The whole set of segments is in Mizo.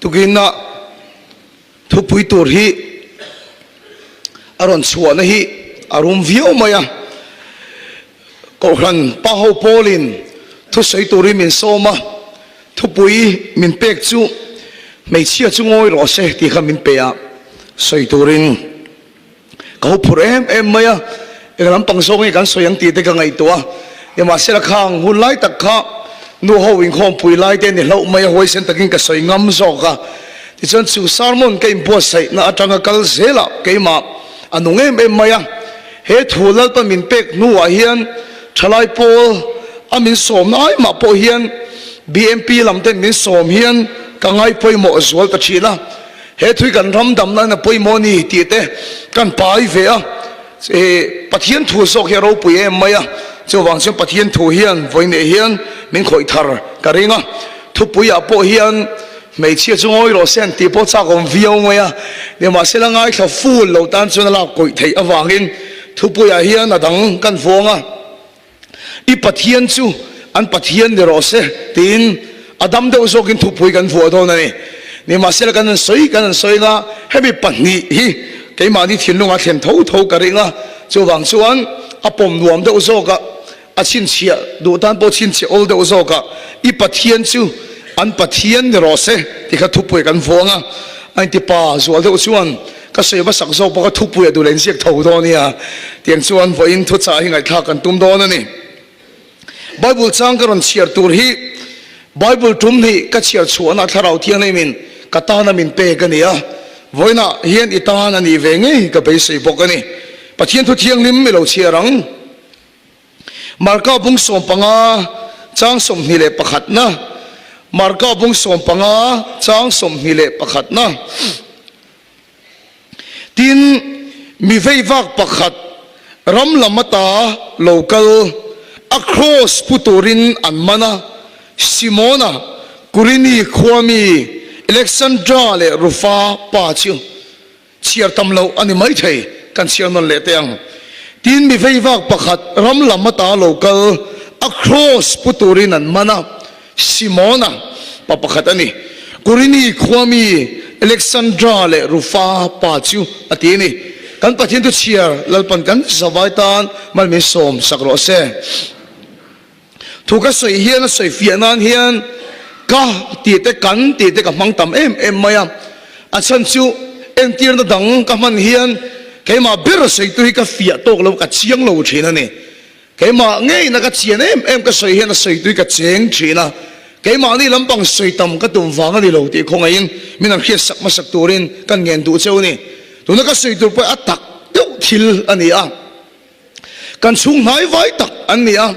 Tukinah thupui tur hi a rawn chhuahna hi a rum viau mai a, Kohhran pa ho pawlin thusawi turin min sawm a, thupui min pek chu hmeichhia chu ngawi rawh se tih kha min pe a, sawi turin. Ka ho phur em em mai a, eng lampang zawk nge kan sawi ang tih te ka ngaihtuah a, nimahsela khang hun lai tak kha nu ho inkhawmpui lai te ni hlauh mai a, huaisen takin ka sawi ngam zawk a, tichuan chu sermon ka inbuatsaihna atanga kal zelah keimah a nung em em mai a, he thu Lalpa min pek hnuah hian thalai pawl a min sawmna ai mah pawh hian BMP lam ten min sawm hian ka ngaipawimawh zual ta thin a. He thui kan ram damna in a pawimawh a ni tih te kan pai ve a, Pathian thu zawk hi a ropui em mai a, chuvang chuan Pathian thu hian vawiineh hian min khawih thar ka ring a, thupuiah pawh hian hmeichhia chu ngawi rawh se an tih pawh chak awm viau mai a, nimahsela ngaithla full lo tan chuan a lak kawih theih avangin thupuiah hian a dang kan vuang a. I Pathian chu an Pathian ni rawh se tiin a dam deuh zawkin thupui kan vuah dawn a ni. Nimahsela kan han sawi kan han sawi anga hemi pahnih hi keimahni thinlungah thlen tho tho ka ring a, chuvang chuan a pawm nuam deuh zawkah a chhinchhiah duh tan pawh chhinchhiah awl deuh zawkah I Pathian chu an Pathian ni rawh se ti kha thupui kan vuah anga a inti pa zual deuh chuan Ka sawi va sak zawk bawk a, thupui a duh leh inziak tho dawn nia. Tiang chuan vawiin thuchah hi ngaihthlak kan tum dawn a ni. Bible chang ka rawn chhiar tur hi Bible tum hnih ka chhiar chhuahna Thlarau Thianghlimin ka tana min pek a ni a, vawiinah hian i tan a nih ve ngei ka beisei bawk a ni. Pathian thu thianghlim i lo chhiar ang. Marka bung 15 chang 21 na Marka bung 15 chang 21 na. Tin, mi veivak pakhat ram lam ata lo kal a kraws pu turin an man a, Simona, Kurini khua mi Alexandra leh Rufa pa chu chhiar tam loh a ni maithei, kan chhiar nawn leh teh ang. Tin, mi veivak pakhat ram lam ata lo kal a kraws pu turin an man a, Simona pa pakhat a ni. Kurini khua mi Alexandra leh Rufa pa chu a ti a ni. Kan Pathian thu chhiar Lalpan kan zavai tan mal min sawm sak rawh se. Thu ka sawi hian a sawi fiah nan hian ka tih te kan tih te ka hmang tam em em mai a. A chhan chu entirna dang ka hman hian keimah ber sawitu hi ka fiah tawk lo ka chiang lo thin a ni. Keimah ngeina ka chian em em ka sawi hian a sawi tui ka cheng thin a, keimahni lampang sawi tam ka tum vang a ni lo tih khawngaihin min han hriat sak hmasak turin kan ngen duh cheu a ni. Tuna ka sawi tur pawh a tak deuh thil a ni a, kan chhung hnai vai tak an ni a,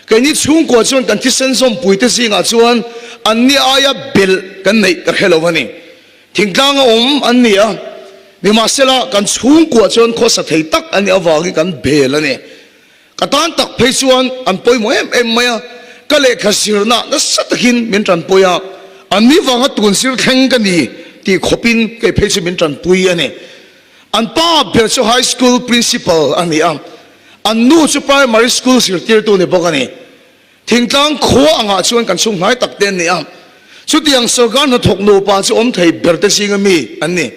keini chhungkua chuan kan thisen zawmpuite zingah chuan anni aia belh kan neih ka hre lo a ni. Thingtlang a awm an ni a, nimahsela kan chhungkua chuan khawsa thei tak an nih avangin kan bel a ni. Ka tan tak phei chuan an pawimawh em em mai a, ka lehkha zirna nasa takin min tanpui a, an ni vanga tun zir thleng ka ni tih khawpin kei phei chu min tanpui a ni. An pa ber chu High School Principal a ni a, an nu chu Primary School zirtirtu ni bawk a ni. Thingtlang khua angah chuan kan chhung hnai tak te an ni a, chutiang sorkar hnathawk nupa chu awm thei ber te zinga mi an ni.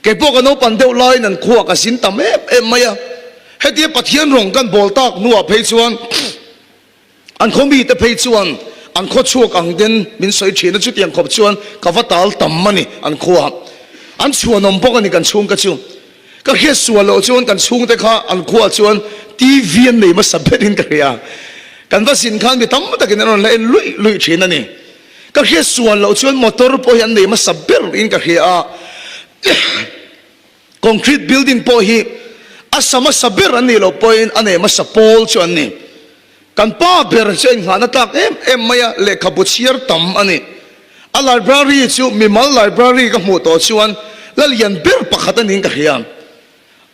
Kei pawh ka naupan deuh laiin an khuaa ka zin tam em em mai a, hetia Pathian rawng kan bawl tak hnuah phei chuan an khaw mite phei chuan an khaw chhuak ang ten min sawi thin a, chutiang khawp chuan ka va tal tam a ni an khuaa. An chhuanawm bawk a ni kan chhungka chu. Ka hriat sual loh chuan kan chhungte kha an khuaah chuan TV an nei hmasa berin ka hria. Kan va zin khan mi tam takin an rawn la en luih luih thin a ni. Ka hriat sual loh chuan motor pawh hi an nei hmasa berin ka hria a. Concrete building pawh hi a sa hmasa ber an nih loh pawhin a nei hmasa pawl chu an ni. Kan pa ber chu a inngahna tlak em em mai a, lehkhabu chhiar tam a ni. A library chu mimal library ka hmuh tawh chuan la lian ber pakhat a niin ka hria.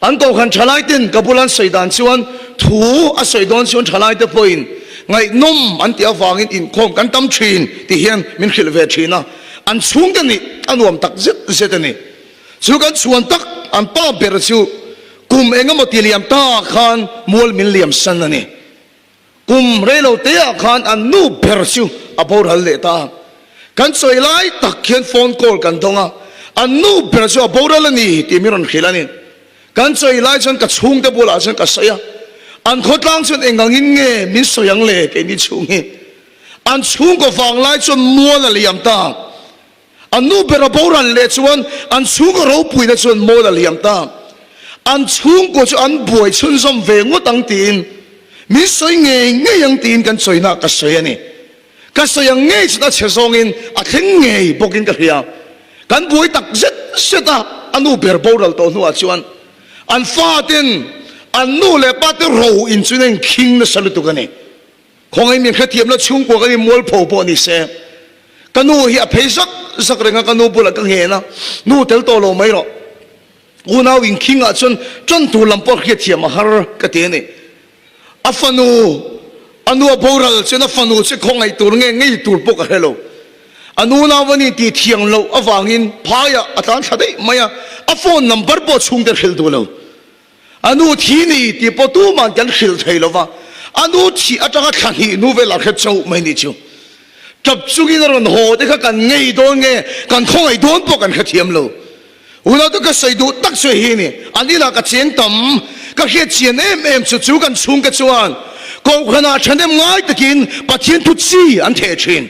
An kohhran thalai ten ka bula an sawi dan chuan thu a sawi dawn chuan thalai te pawhin ngaihnawm an tih avangin inkhawm kan tam thin tih hian min hrilh ve thin a, an chhungte nih a nuam tak zet zet a ni. Chu kan chhuan tak an pa ber chu kum engemaw ti liam ta khan mual min liam san a ni. Kum reilo te ah khan an nu ber chu a boral leh ta. Kan sawi lai tak hian phone call kan dawng a, an nu ber chu a boral a ni tih min rawn hrilh a ni. Kan sawi lai chuan ka chhungte bulah chuan ka sawi a, an khawtlang chuan eng angin nge min sawi ang le keini chhung hi. An chhungkaw vang lai chuan mual a liam ta. An nu ber a boral leh chuan an chhungkaw ropuina chuan mual a liam ta. An chhungkaw chu an buai chhunzawm ve ngawt ang tiin min sawi ngei ngei ang tiin kan sawina ka sawi a ni. Ka sawi ang ngei chuan a chhe zawngin a thleng ngei bawkin ka hria. Kan buai tak zet zet a, a nu ber boral tawh hnuah chuan an faten an nu leh pate ro in chuan a inkhing nasa lutuk a ni. Khawngaih min hrethiam la chhungkua kan inmualpho pawh ni se. Ka nu hi a phei zak zak reng a, ka nu bulah ka nghen a, nu tel tawh lo mai rawh. Unau inkhingah chuan tan tur lam pawh hriatthiam a har ka ti a ni. A fanu, a nu a boral chuan a fanu chu khawngaih tur nge ngei tur pawh ka hre lo. A nu nau a ni tih thiang loh avangin phaiah a tlan thla daih mai a, a phone number pawh chhungte hrilh duh lo. A nu thi ni tih pawh tuman kan hrilh thei lo va, a nu thih atanga thla hnih hnu velah hre chauh mai ni chu. Tap chungin a rawn haw te kha kan ngei dawn nge kan khawngaih dawn pawh kan hrethiam lo. Unau te ka sawi duh tak chu hi ni, an inah ka cheng tam, ka hriat chian em em chu chu kan chhungte chuan Kohhranah thahnem ngai takin Pathian thu chi an theh thin.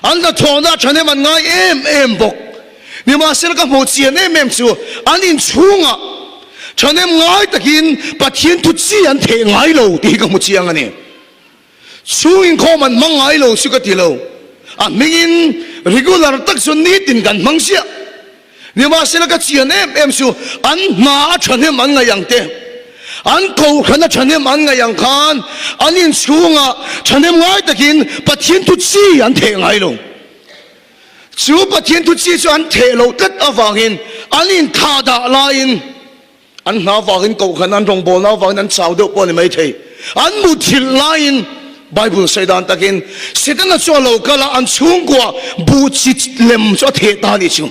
An hnathawhna thahnem an ngai em em bawk. Nimahsela ka hmuh chian em em chu an inchhungah thahnem ngai takin Pathian thu chi an theh ngai lo tih hi ka hmu chiang a ni. Chhung inkhawm an hmang ngai lo chu ka ti lo. A hmingin regular tak chuan nitin kan hmang ziah. Nimahsela ka chian em em chu an hna a thahnem an ngaih ang te, an kohhran a thahnem an ngaih ang khan an inchhungah thahnem ngai takin Pathian thu chi an theh ngai lo. Chu Pathian thu chi chu an theh loh tlat avangin an inthah dah laiin, An hna avangin kohhran an rawngbawlna avangin an chau deuh pawh a ni maithei. An muthilh laiin Bible sawi dan takin Setana chu a lo kal a, an chhungkua buh chi lem chu a theh ta a nih chu.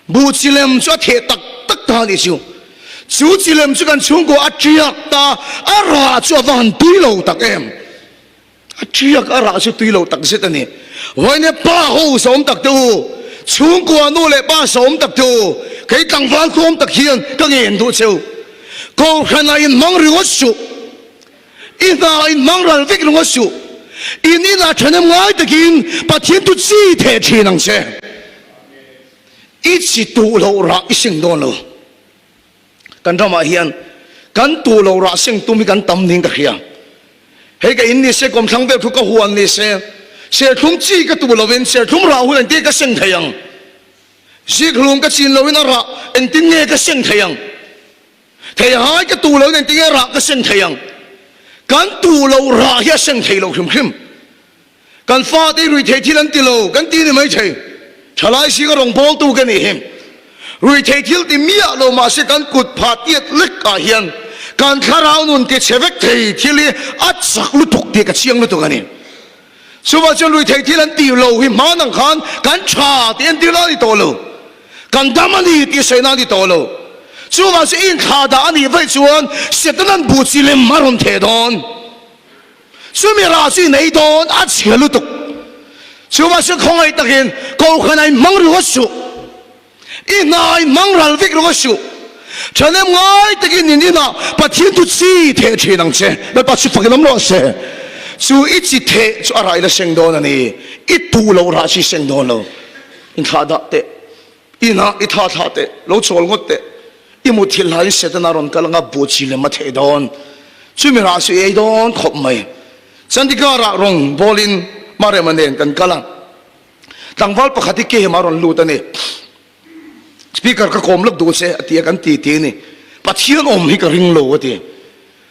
Buh chi lem chu a theh tak tak ta a nih chu. Chu chi lem chu kan chhungkua a tiak ta, a rah chu a va han tui lo tak em. A ṭiak a rah chu tui lo tak zet a ni. Vawiin pa ho sawm tak te u, chhungkua nu leh pa sawm tak te u, kei tlangval khawm tak hian ka ngen duh che u. Kohhranah in hmang ringawt suh, i hna in hmang ral vek ringawt suh, in inah ṭhahnem ngai takin Pathian thu chi theh ṭhin ang che. I chi tuh loh rah i seng dawn lo. Kan ramah hian kan tuh lo rah seng tum hi kan tam niin ka hria. Hei ka in ni se, kawmthlang vel thu ka huan ni se, serthlum chi ka tuh lovin serthlum rah hun engtin ka seng thei ang? Zikhlum ka chin loin a rah engtin nge ka seng thei ang? Theihai ka tuh loin engtin nge rah ka seng thei ang? Kan tuh loh rah hi a seng thei lo hrim hrim. Kan fate hi ruihtheih thil an ti lo kan ti ni mai thei. Thalai zinga rawngbawltu ka nih hi. Ruihtheih thil ti miah lo mahse kan kut phah tiat lek ah hian kan thlarau nun ti chhe vek thei thil hi a chak lutuk tih ka chiang lutuk a ni. Chuvang chuan ruihtheih thil an ti lo hi hman ang khan kan tha tih entir na a ni tawh lo. Kan dam a ni tih sawi na a ni tawh lo. Chuvang chu i inthlah dah a nih vaih chuan Setanan buh chi lem a rawn theh dawn. Chumi rah chu i nei dawn a chhia lutuk. Chuvang chu khawngaih takin Kohhran a inhmang ringawt suh. I hna a inhmang ral vek ringawt suh. Thahnem ngai takin in inah Pathian thu chi theh thin ang che. Lalpa chu fakin awm rawh se. Chu i chi theh chu a rah i la seng dawn a ni. I tuh loh rah chu i seng dawn lo. Inthlah dah teh. Inah i tha thlah teh, lo chawl ngawt teh. I muthilh hlaiin Setana rawn kal anga buh chi lem a theh dawn. Chumi rah chu i ei dawn khawp mai. Chandigarh-ah rawn bawlin Marema nen kan kal a. Tlangval pakhat hi kehemah a rawn lut a ni. Speaker ka kawm lawk duh che a ti a, kan ti ti a ni. Pathian awm hi ka ring lo a ti.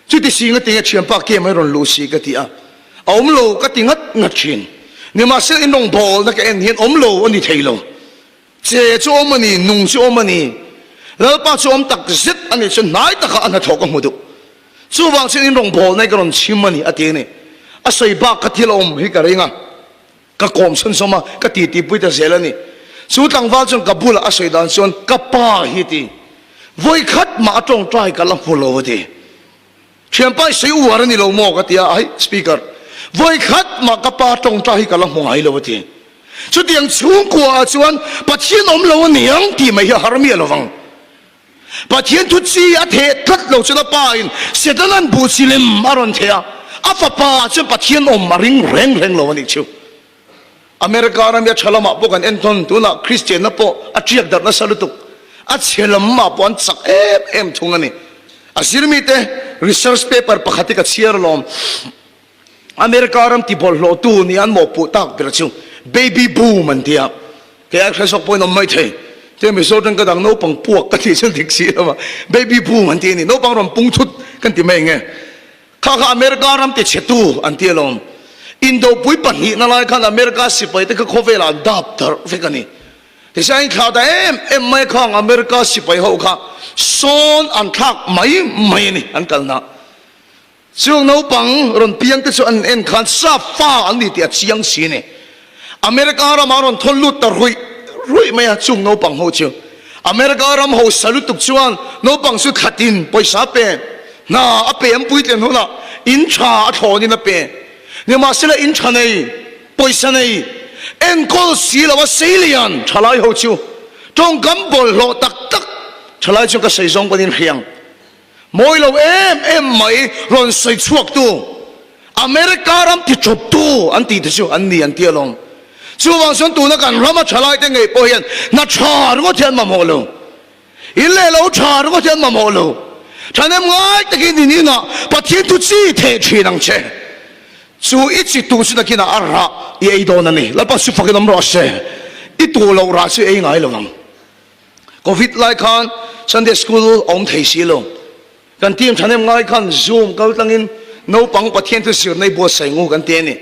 Chuti si nga tinge thianpa kem a rawn luh si ka ti a, a awm lo ka ti ngat ngat thin. Nimahsela in rawngbawlna ka en hian awm lo a ni thei lo. Che chu awm a ni, nung chu awm a ni. Lalpa chu awm tak zet a nih chuan hnai takah a hnathawh ka hmu duh. Chuvang chuan in rawngbawlna hi ka rawn chhim a ni a ti a ni. A sawi bak kha thil a awm hi ka ring a. Ka kawm chhun sawm a, ka titi pui ta zel a ni. Chu tlangval chuan ka bulah a sawi dan chuan ka pa hi ti. Vawi khat mah a tawngtai ka la hmu lo a ti. Thianpa i sawi uar a ni lo maw ka ti a, ai speaker. Vawi khat mah ka pa tawngtai hi ka la hmu ngai lo a ti. Chutiang chhungkua ah chuan Pathian awm lo a niang tih mai hi a har miah lo vang. Pathian thu chi a theh tlat lo chuan a pa in Setana'n buh chi lem a rawn theh a, a fapa ah chuan Pathian awm a ring reng reng lo a nih chu. America ram hi a tha lamah pawh kan entawn, tunah Kristianna pawh a tiak darh nasa lutuk, a chhe lamah pawh an chak em em thung a ni. A zirmite research paper pakhat hi ka chhiar alawm. America ram ti bawlhhlawhtu nih an mawhpuh tak ber chu baby boom an ti a, kei ai hre zawk pawhin awm mai thei. Chuan Mizo tang ka dang naupang puak ka tih chu dik si lo a, baby boom an ti a ni, naupang rawn pung thut kan ti mai nge. Kha kha America ram ti chhetu an ti alawm. Indopui pahnihna lai khan America sipai te kha khawvelah an dap darh vek a ni. Tichuan in thlah ta em em mai khang America sipai ho kha sawn an thlak mai mai a ni an kalna. Chung naupang rawn piang te chu an en khan sap fa an ni tih a chiang si a ni. America ramah rawn thawn lut ta ruih ruih mai a chung naupang ho chu. America ram hausa lutuk chuan naupang chu thlatin pawisa a pe, hna a pe an puitlen hunah in tha a thlawnin a pe. Nimahsela in tha nei, pawisa nei, enkawl si lo a seilian thalai ho chu tawngkam bawlhhlawh tak tak thalai chuan ka sawi zawng pawn in hriang. Mawi lo em em mai rawn sawi chhuaktu America ram ti chawptu an tih te chu an ni an ti alawm. Chuvang chuan tuna kan rama thalaite ngei pawh hian hna tha ringawt hi an mamawh lo. In leh lo tha ringawt hi an mamawh lo. Thahnem ngai takin in inah Pathian thu chi theh thin ang che. Chu i chi tu chu nakinah a rah i ei dawn a ni. Lalpa chu fakin awm rawh se. I tuh loh rah chu i ei ngai lo ang. Covid lai khan Sunday School a awm thei si lo. Kan team thahnem ngai khan Zoom kal tlangin naupang Pathian thu zirna i buatsaih ngu kan ti a ni.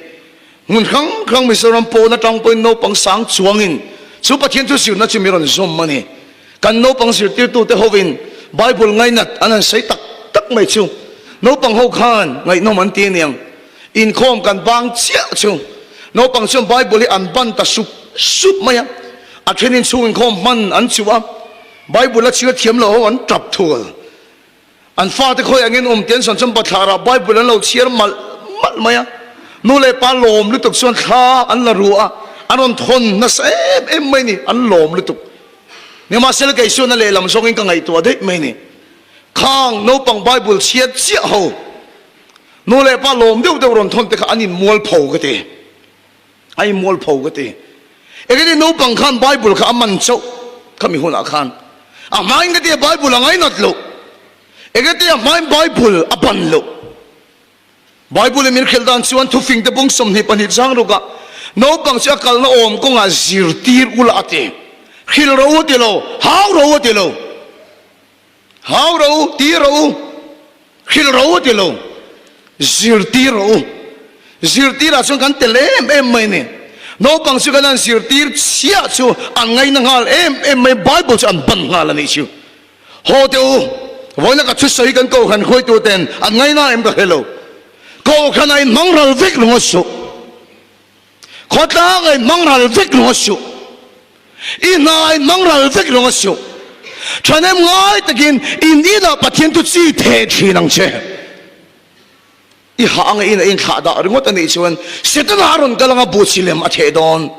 Hmun hrang hrang Mizoram pawn atang pawhin naupang sang chuangin chu Pathian thu zirna chu mi rawn zawm a ni. Kan naupang zirtirtute hovin Bible ngainat an han sawi tak tak mai chu naupang ho khan ngaihnawm an ti a niang. Inkhawm kan bang chiah chu naupang chuan Bible hi an ban ta sup sup mai a, a thenin chhung inkhawm hman an chuh a, Bible a chhiar thiam lo ho an tap thul. An fate khawi angin awm te an sawn chuan bathlarah Bible an lo chhiar malh malh mai a, nu leh pa lawm lutuk chuan thla an la ru a, an rawn thawn nasa em em mai ni, an lawm lutuk. Nimahsela kei chuan a lehlam zawngin ka ngaihtuah daih mai ni. Khang naupang Bible chhiar chiah ho. Nu leh pa lawm deuh deuh rawn thawn te kha an inmualpho ka ti. A inmualpho ka ti. Engati naupang khan Bible kha a man chauh khami hunah khan. A hmain ka ti a Bible a ngainat loh. Engati a hmain Bible a ban loh. Bible in min hrilh dan chuan thufing te bung 22 zang rukah naupang chu a kalna awm kawngah zirtir ula a ti. Hrilh ro a ti lo, hau ro a ti lo. Hau rawh u, ti rawh u, hrilh rawh u a ti lo, zirtir rawh u. Zirtirah chuan kan tel em em mai a ni. Naupang chu kan han zirtir chiah chu an ngaina nghal em em mai, Bible chu an ban nghal a nih chu. Haw teh u, vawiina ka thusawi kan kohhran hruaitu ten an ngaina em ka hre lo. Kohhranah inhmang ral vek ringawt suh. Khawtlang a inhmang ral vek rawh a suh. I hna a inhmang ral vek rawh a suh. Thahnem ngai takin in inah Pathian chu chi theh thin ang che. I hah anga in a inthlah dah ringawt a nih chuan Setana a rawn kal anga buh chi lem a theh dawn.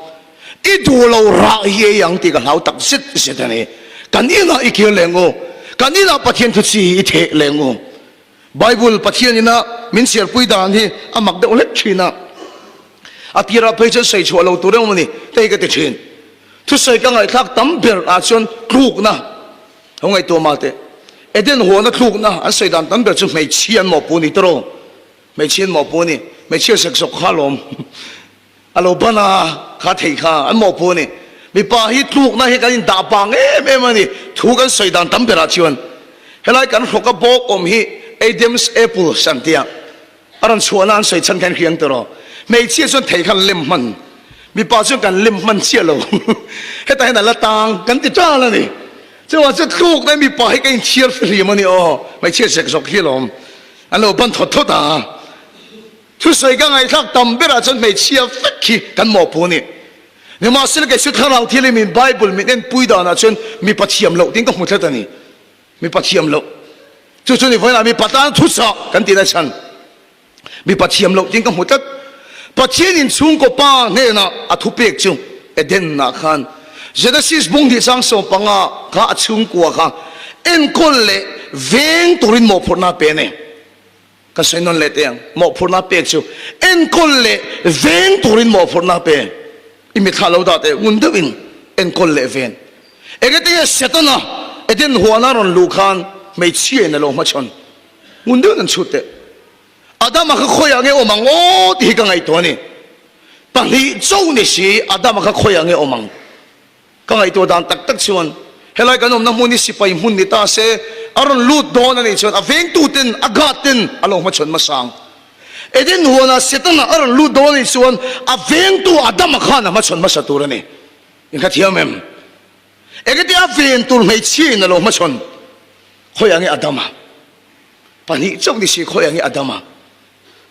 I duh lo rah hi ei ang tih ka hlau tak zet zet a ni. Kan inah i kir leng u. Kan inah Pathian thu chi i theh leng u. Bible Pathian ina min chhiarpui dan hi a mak deuh hlek thin a, a tirah phei chuan sawi chhuah lo tur emaw ni te hi ka ti thin. Thusawi ka ngaihthlak tam ber ah chuan tlukna ho ngaihtuah mah teh. Eden huana tlukna an sawi dan tam ber chu hmeichhia an mawhpuh ni tawrh aw, hmeichhia an mawhpuh a ni, hmeichhia zek zawk kha alawm. A lo ban a, kha thei kha an mawhpuh a ni. Mipa hi tlukna hi kan indah pang em em a ni. Thu kan sawi dan tam berah chuan helai kan hrawka bawk awm hi Adam's apples an tia. A rawn chhuahna an sawi chhan khan hriang tawh. Hmeichhia chuan thei khan lem hman. Mipa chuan kan lem hman chiah lo. Hetah hian a la tang kan ti tal a ni. Chuvang chuan tlukna mipa hi ka inchhiar fihlim a ni aw. Hmeichhia zek zawk hi alawm. An lo ban thawt thawt a. Thusawi ka ngaihthlak tam berah chuan hmeichhia vek hi kan mawhpuh a ni. Nimahsela kei chu thlarau thil min Bible min enpui danah chuan mipa thiam loh tiin ka hmu tlat a ni. Mipa thiam loh. Chu chu ni vawiinah mipa tan thuchah kan tihna chhan. Mipa thiam loh tiin ka hmu tlat. Pathian in chhungkaw pa hnenah a thupek chu. Eden-ah khan Genesis bung hnih chang 15 kha a chhungkua kha enkawl leh veng turin mawhphurhna a pe a ni. Ka sawi nawn leh teh ang, mawhphurhna pek chu enkawl leh veng turin mawhphurhna pe. I mitthla lo dah teh ngun deuhin enkawl leh ven. Engati nge Setana Eden huana rawn luh khan hmeichhia in a lo hmachhawn? Ngun deuhin an chhut teh. Adama kha khawiah nge awm ang aw tih hi ka ngaihtuah a ni. Pahnih cho ni si Adama kha khawiah nge awm ang? Ka ngaihtuah dan tak tak chuan helai kan awmna hmun hi sipai hmun ni ta se, a rawn lut dawn a nih chuan a vengtuten, a guard ten a lo hmachhawn hmasa ang. Eden huanah Setana a rawn lut dawn a nih chuan a vengtu Adama khan a hmachhawn hmasa tur a ni. In kha thiam em? Engati a ven tur hmeichhia in a lo hmachhawn? Khawiah nge Adama? Pahnih chauh ni si khawiah nge Adama?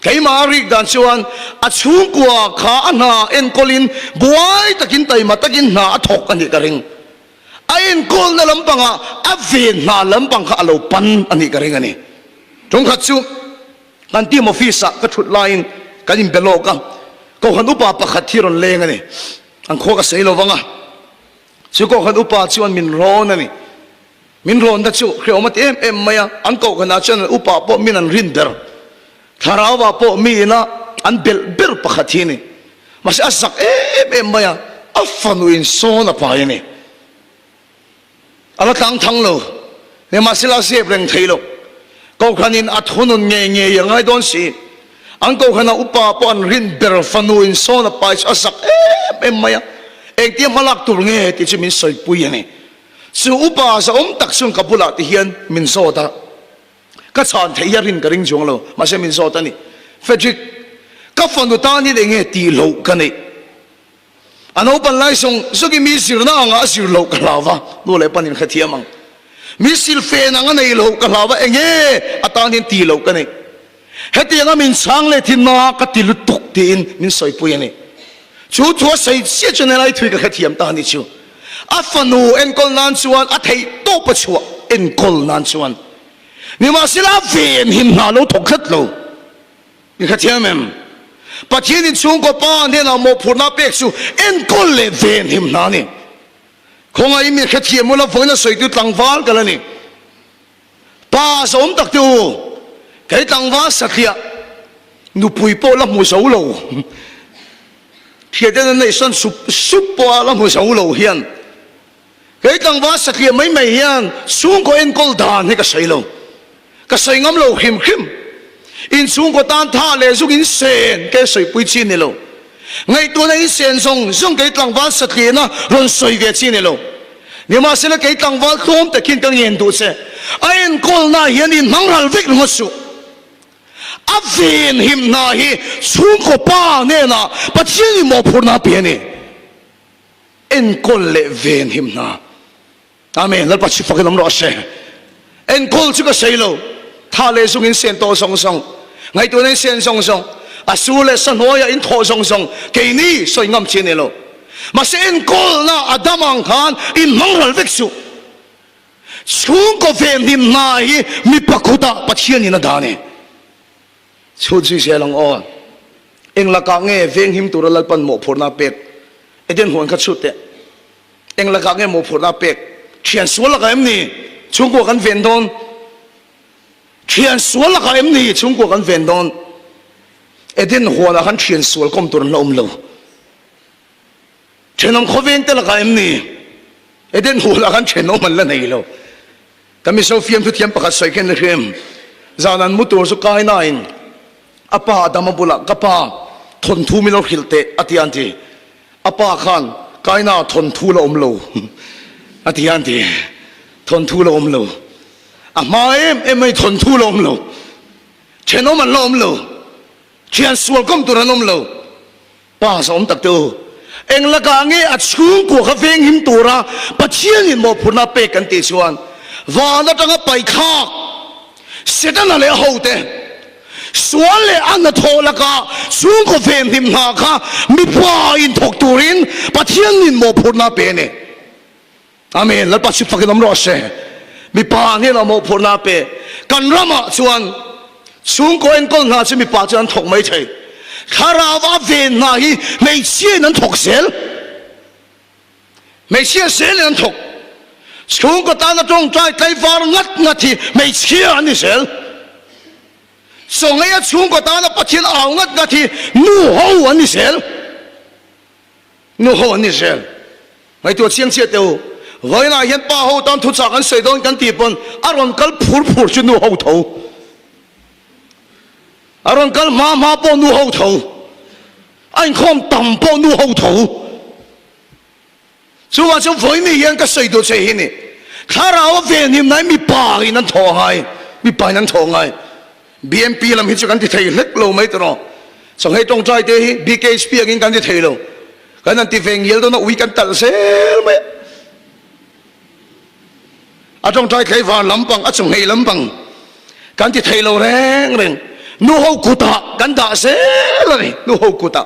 Keimah a rik dan chuan a chhungkua kha a hna enkawlin buai takin taima takin hna a thawk a nih ka ring. A enkawlna lampangah a ven hna lampang kha a lo pan a nih ka ring a ni. Tungkhat chu kan team office ah ka thut laiin kan inbe lawk a, Kohhran upa pakhat hi rawn leng a ni. An khua ka sawi lo vang a, chu Kohhran upa chuan min rawn a ni. Min rawnna chu hreawm a ti em em mai a, an kohhranah chuan an upa pawh min an rin ber. Thlarauva pawh mi ina an belh ber pakhat hi a ni. Mahse a zak em em mai a, a fanuin sawn a pai a ni. A la tlang thang lo, nimahsela a zep reng thei lo. Kohhranin a thunun ngei ngei a ngai dawn si. An kohhrana upa pawh an rin ber fanuin sawn a pai chu a zak em em mai a, engtia hmalak tur nge tih chu min sawipui a ni. Chu upa zahawm tak chuan ka bulah ti hian min zawt a, ka chhan theih hi a rin ka ring chuang lo, mahse min zawt a ni. Frederick, ka fanu tan hian enge tih loh ka neih? A naupan lai zawng zawngin mi zirna angah a zir loh ka hlau va, nu leh panin hrethiam ang. Mi silfen ang a neih loh ka hlau va, enge a tan hian tih loh ka neih? Hetianga min chhang leh thin na ka ti lutuk tiin min sawipui a ni. Chu thu a sawi chiah chuan helai thui ka hrethiam ta a ni chu. A fanu enkawl nan chuan a theih tawp a chhuah enkawl nan chuan. Nimahsela a ven him hna lo thawk tlat lo. I hrethiam em? Pathian in chhungkaw pa hnenah mawhphurhna pek chu enkawl leh ven him hna a ni. Khawngaih mi hrethiam ula vawiin a sawitu tlangval kal a ni. Pa zawm tak te u, kei tlangval satliah nupui pawh la hmu zo lo, thiaten an neihsawn sup sup pawh a la hmu zo lo hian, kei tlangval satliah mai mai hian chhungkaw enkawl dan hi ka sawi lo, ka sawi ngam lo hrim hrim. In chhungkaw tan tha leh zuk in sen kei sawipui chi ni lo. Ngaihtuahna in sen zawng zawng kei tlangval satliahna rawn sawi ve chi ni lo. Nimahsela kei tlangval tlawm takin ka ngen duh che, a enkawlna hian in hmang ral vek ringawt suh. A ven him hna hi chhungkaw pa hnenah Pathian in mawhphurhna a pe a ni. Enkawl leh ven him hna. Amen. Lalpa chhi fakin awm rawh se. Enkawl chu ka sei lo. Tha leh zung in sen tawh zawng zawng. Ngaihtuahna in sen zawng zawng. A su leh sa hnuaiah in thawh zawng zawng. Keini sawi ngam chi a ni lo. Mahse enkawlna a dam ang khan in hmang ral vek suh. Chhungkaw venhim hna hi mipa kutah Pathianin a dah a ni. Chhut zui zel ang aw. Eng lakah nge venghim tura Lalpan mawhphurhna a pek? Eden huan kha chhut teh. Eng lakah nge mawhphurhna a pek? Thian sual lakah em ni chhungkua kan ven dawn? Thian sual lakah em ni chhungkua kan ven dawn? Eden huanah khan thian sual kawm tur an la awm lo. Thenawm khawveng te lakah em ni? Eden huanah khan thenawm an la nei lo. Ka Mizo fiamthu thiam pakhat sawi khen la hrim. Zan an mu tur chu kai nain a pa Adama bulah ka pa thawnthu min lo hrilh teh a ti a an ti. A pa khan Kaina thawnthu la awm lo a ti a an ti. Thawnthu la awm lo. A hma em em mai thawnthu la awm lo. Thenawm an la awm lo. Thian sual kawm tur an awm lo. Pa zawm tak te u, eng lakah nge a chhungkua kha venghim tura Pathianin mawhphurhna a pek kan tih chuan van atanga paithlak Setana leh a hote sual leh a hnathawh lakah chhungkaw venhim hna kha mipa in thawk turin Pathianin mawhphurhna a pe a ni. Amen. Lalpa chu fakin awm rawh se. Mipa hnenah mawhphurhna a pe. Kan ramah chuan chhungkaw enkawl hna chu mipa chuan an thawk mai thei. Thlarau a ven hna hi hmeichhiain an thawk zel. Hmeichhia zelin an thawk. Chhungkaw tana tawngtai tlaivar ngat ngat hi hmeichhia an ni zel. Chawngeia chhungkaw tana Pathian au ngat ngat hi nu ho an ni zel. Nu ho an ni zel. Ngaihtuah chiang chiah teh u. Vawiinah hian pa ho tan thuchah kan sawi dawn kan tih pawn a rawn kal phur phur chu nu ho tho. A rawn kal hma hma pawh nu ho tho. A inkhawm tam pawh nu ho tho. Chuvang chuan vawiin hian ka sawi duh che hi ni. Thlarau a venhim nai mipa in an thawh angai. Mipa in an thawh angai. BMP lam hi chu kan ti thei hlek lo mai tawh. Chawnghei tawngtai te hi BKHP angin kan ti thei lo. Kan han ti ve ngial dawn a ui kan talh zel mai a. A tawngtai tlaivar lampang, a chawnghei lampang kan ti thei lo reng reng. Nu ho kutah kan dah zel a ni. Nu ho kutah.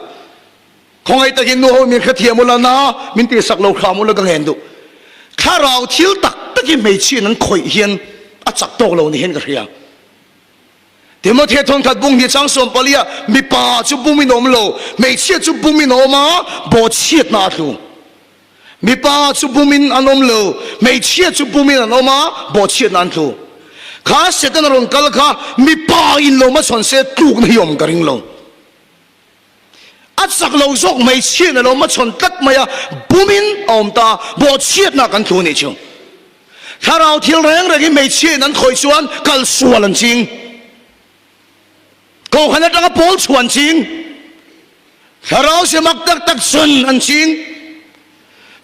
Khawngaih takin nu ho min hrethiam ula na min tihsak lo hram ula ka ngen duh. Thlarau thil tak takin hmeichhiain an khawih hian a chak tawk lo ni hian ka hria. Timothea thawnkhat bung hi chang 14 ah mipa chu bumin a awm lo, hmeichhia chu bumin a awm a, bawhchhiatna a tlu. Mipa chu bumin an awm lo, hmeichhia chu bumin an awm a, bawhchhiatna an tlu. Kha Setana rawn kal kha mipa in lo hmachhawn se tlukna hi awm ka ring lo. A chak lo zawk hmeichhiatna lo hmachhawn tlat mai a, bumin a awm ta, bawhchhiatna kan tlu anih chu. Thlarau thil reng rengin hmeichhiain an khawih chuan kal sual an ching. Kohhran atanga pawl chhuah an ching. Thlarau se mak tak tak chun an ching.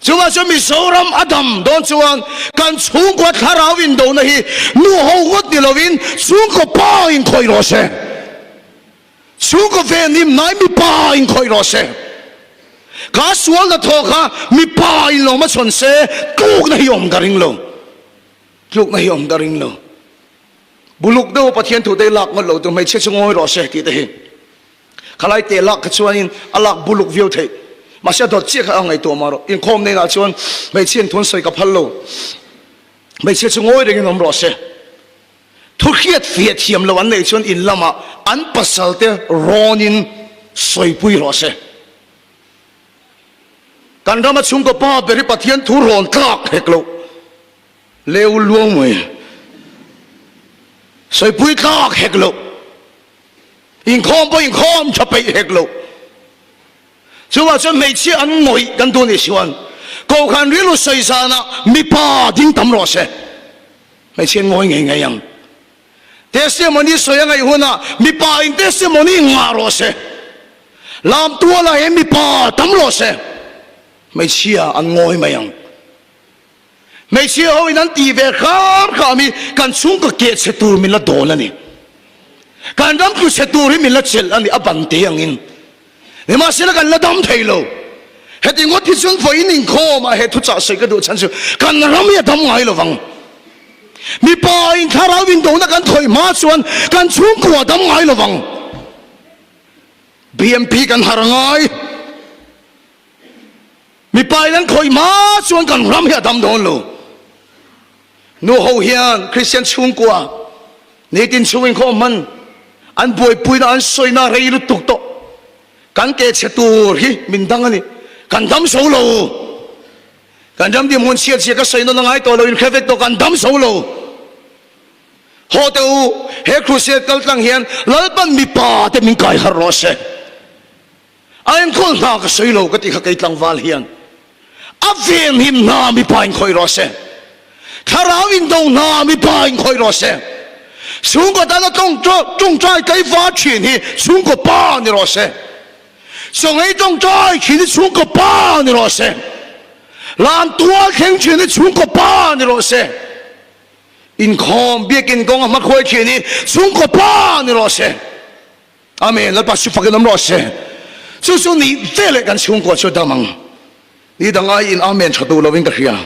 Chuvah chuan Mizoram a dam dawn chuan kan chhungkua thlarau indona hi nu ho ngawt ni lovin chhungkaw pa inkhawih rawh se. Chhungkaw venhim hnai mipa in khawih rawh se. Kha sual hnathawh kha mipa in lawm a chhawn se tlukna hi awm ka ring lo. Tlukna hi awm ka ring lo. Buluk deuh Pathian thu te lak ngawt lo tu hmeichhia chu ngawi rawh se tih te hi. Khalai te lak kha chuanin a lak buluk viau theih. Mahse a dawt chiah kha a ngaihtuah mah rawh. Inkhawm hnenah chuan hmeichhia in thun sawi ka phal lo. Hmeichhia chu ngawi rengin awm rawh se. Thu hriat fiah thiam lo an neih chuan in lamah an pasalte rawnin sawipui rawh se. Kan rama chhungkaw pa ber hi Pathian thu rawn tlak hek loh leu luang mai. Sawipui tlak hek loh. Inkhawm pawh inkhawm tha peih hek loh. Chuvah chuan hmeichhia an ngawih kan duh nih chuan Kohhran rilru sawi zanah mipa ding tam rawh se. Hmeichhia ngawi ngei ngei ang. Testimony sawi a ngaih hunah mipa in testimony ngah rawh se. Lam tualah hian mipa tam rawh se. Hmeichhia an ngawi mai ang. Hmeichhia ho in an tih ve hram hram hi kan chhungkaw keh chhe tur min la dawn a ni. Kan ram tlu chhe tur hi min la chelh a ni a ban te angin. Nimahsela kan la dam thei lo. Heti ngawt hi chuan vawiin inkhawm ah he thuchah sawi ka duh chhan chu kan ram hi a dam ngai lo vang. Mipa in thlarau indona kan thawih hma chuan kan chhungkua a dam ngai lo vang. BMP kan har ngai. Mipa in an khawih hma chuan kan ram hi a dam dawn lo. Nu ho hian Kristian chhungkua nitin chhung inkhawm hman an buaipuina an sawina rei lutuk tawh. Kan ke chhe tur hi min dang a ni. Kan dam zo lo. Kan ram dinhmun chhiat zia ka sawi nawn a ngai tawh lo, inhre vek tawh kan dam zo lo. Haw teh u, he crusade kal tlang hian Lalpan mipa te min kai harh rawh se. A enkawl hna ka sawi lo ka tih kha kei tlangval hian a venhim hna mipa in khawih rawh se. Thlarau indo hna mipa in khawih rawh se. Chhungkaw tana tawngtai tlaivar thin hi chhungkaw pa ni rawh se. Chawngei tawngtai thin hi chhungkaw pa ni rawh se. Lam tual thleng thin hi chhungkaw pa ni rawh se. Inkhawm biakin kawnga hmakhuai thin hi chhungkaw pa ni rawh se. Amen, Lalpa chu fakin awm rawh se. Chu chu nih veleh kan chhungkua chu dam ang. Ni dang aiin Amen tha duh lovin ka hria.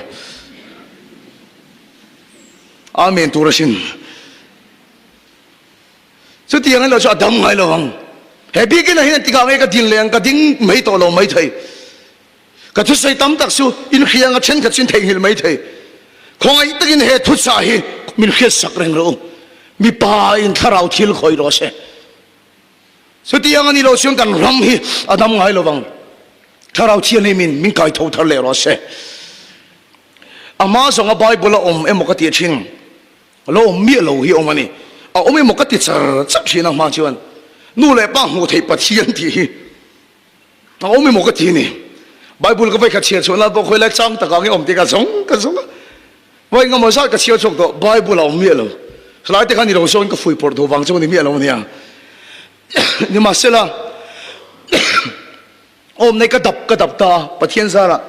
Amen tur asin. Chutiang ilo chu a dam ngai lo ang. He bikin ah hian tikah nge ka din leh ang, ka ding mai tawh lo mai thei. Ka thusawi tam tak chu inhria anga thenkhat chu in theihnghilh mai thei. Khawngaih takin he thuchah hi min hriatsak reng rawh u. Mipa in thlarau thil khawih rawh se. Chutiang a nih loh chuan kan ram hi a dam ngai lo vang. Thlarau thianghlim in min kai tho thar leh rawh se. A hma zawnga Bible a awm emaw ka ti thin. Lo awm miah lo hi awm a ni. A awm emaw ka ti char char thin a hma chuan nu leh pa hmuh theih Pathian tih hi a awm emaw ka ti a ni. Bible ka vawikhat chhiar chhuah nan pawh khawilai chang takah nge awm tih ka zawng ka zawng a. Vawi engemaw zat ka chhiar chhuak tawh Bible a awm miah lo. Helai te kha ni lo zawngin ka fui pawrh duh vang chu a ni miah lo a nia. Nimahsela awm nei ka dap ka dap ta a Pathian zarah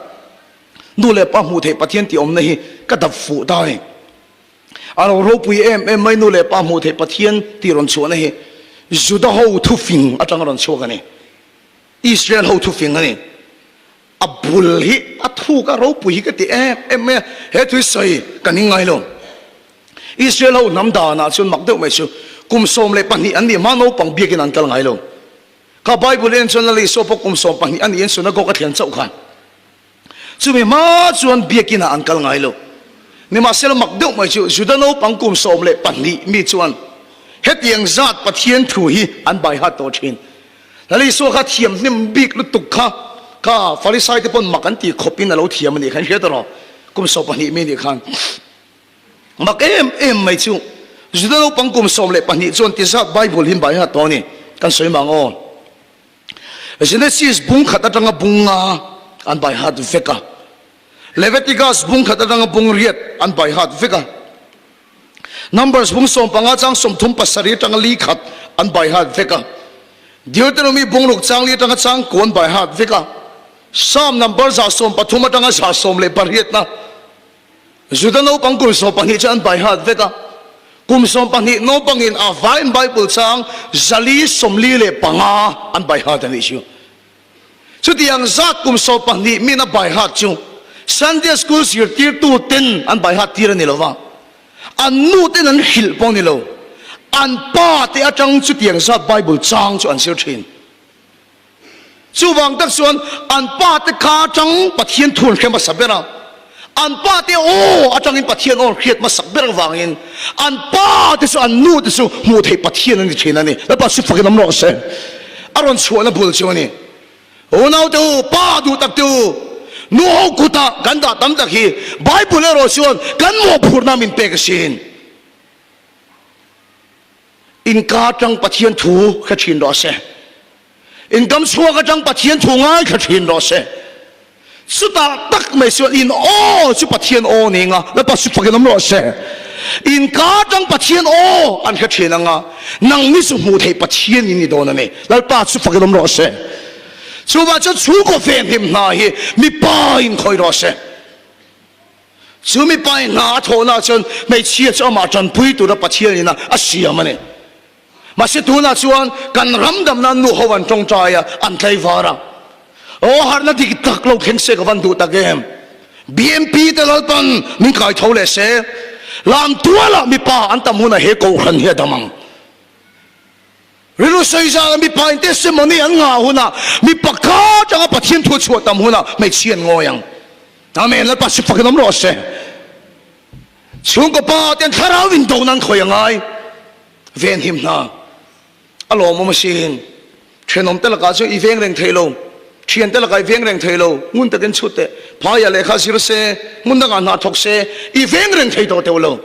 nu leh pa hmuh theih Pathian tih awmna hi ka dap fuh ta a ni. A lo ropui em em mai nu leh pa hmuh theih Pathian tih rawn chhuahna hi Juda ho thufing atanga rawn chhuak a ni. Israel ho thufing a ni. A bul hi a thuk a ropui hi ka ti em em mai a, he thu hi sawi ka ning ngai lo. Israel ho hnam danah chuan mak deuh mai chu kum 12 an nih hma naupang biakin an kal ngai lo. Kha Bible en chuan Lal Isua pawh kum 12 a niin synagogue a thlen chauh khan. Chumi hma chuan biakinah an kal ngai lo. Nimahsela mak deuh mai chu Juda naupang kum 12 mi chuan hetiang zat Pathian thu hi an baihat tawh thin. Lal Isua kha thiam hnem bik lutuk kha kha Farisai te pawn mak an ti khawpin a lo thiam a nih kha in hria ta rawh kum 12 mi nih khan. Mak em em mai chu Juda naupang kum 12 chuan ti zat Bible hi baihat tawh a ni kan sawi mang aw. Genesis bung khat atanga bung nga an bai hat vek a, Leviticus bung khat atanga bung riat an bai hat vek a, Numbers bung 15 chang 37 atanga li khat an bai hat vek a, Deuteronomy bung ruk chang li atanga chang ku an bai hat vek a, Psalm number 130 atanga 118 na. Juda naupang kum 12 chu an bai hat vek a, kum 12 naupangin a vaiin Bible chang 445 an bai hat a nih chu. Chutiang zat kum 12 min a bai hat chu Sunday School zirtirtu ten an bai hat tir a ni lo va, an nu ten an hrilh pawh a ni lo, an pa te atang chutiang zat Bible chang chu an zir thin. Chuvang tak chuan an pa te ka atang Pathian thu an hre hmasa ber a, an pa te aw atangin Pathian aw an hriat hmasak ber avangin an pa te chu an nu te chu hmuh theih Pathian a ni thin a ni. Lalpa chu fakin awm rawh se. A rawn chhuahna bul chu a ni. Unau te u, pa duh tak te u, nu ho kutah kan dah tam tak hi Bible erawh chuan kan mawhphurhna min pek asin. Inka atang Pathian thu hre thin rawh se. Inkam chhuak atang Pathian thu ngaithla thin rawh se. Chutah tak mai chuan in aw chu Pathian aw ni anga, Lalpa chu fakin awm rawh se. Inka atang Pathian aw an hre thin anga, nangni chu hmuh theih Pathian in ni dawn a ni. Lalpa chu fakin awm rawh se. Chuvah chuan chhungkaw venhim hna hi mipa in khawih rawh se. Chu mipa in hna a thawhna chuan hmeichhia chu amah tanpui tura Pathian ina a siam a ni. Mahse tunah chuan kan ram damna nu ho an tawngtai a, an tlaivar a. Aw harhna dik tak lo thleng se ka van duh tak em. BMP te Lalpan min kai tho leh se. Lam tualah mipa an tam hunah he kohhran hi a dam ang. Rilru sawi zana mipa in testimony an ngah hunah mipa ka atanga Pathian thu a chhuah tam hunah hmeichhia an ngawi ang. Amen. Lalpa si fakin awm rawh se. Chhungkaw pa ten thlarau in do nan khawi angai. Ven him hna. A lawmawm asin. Thenawm te lakah chuan i veng reng thei lo. Thian te lakah i veng reng thei lo. Ngun takin chhut teh. Phaiah lehkha zir se, hmun dangah hna thawk se, i veng reng thei tawh teuh lo.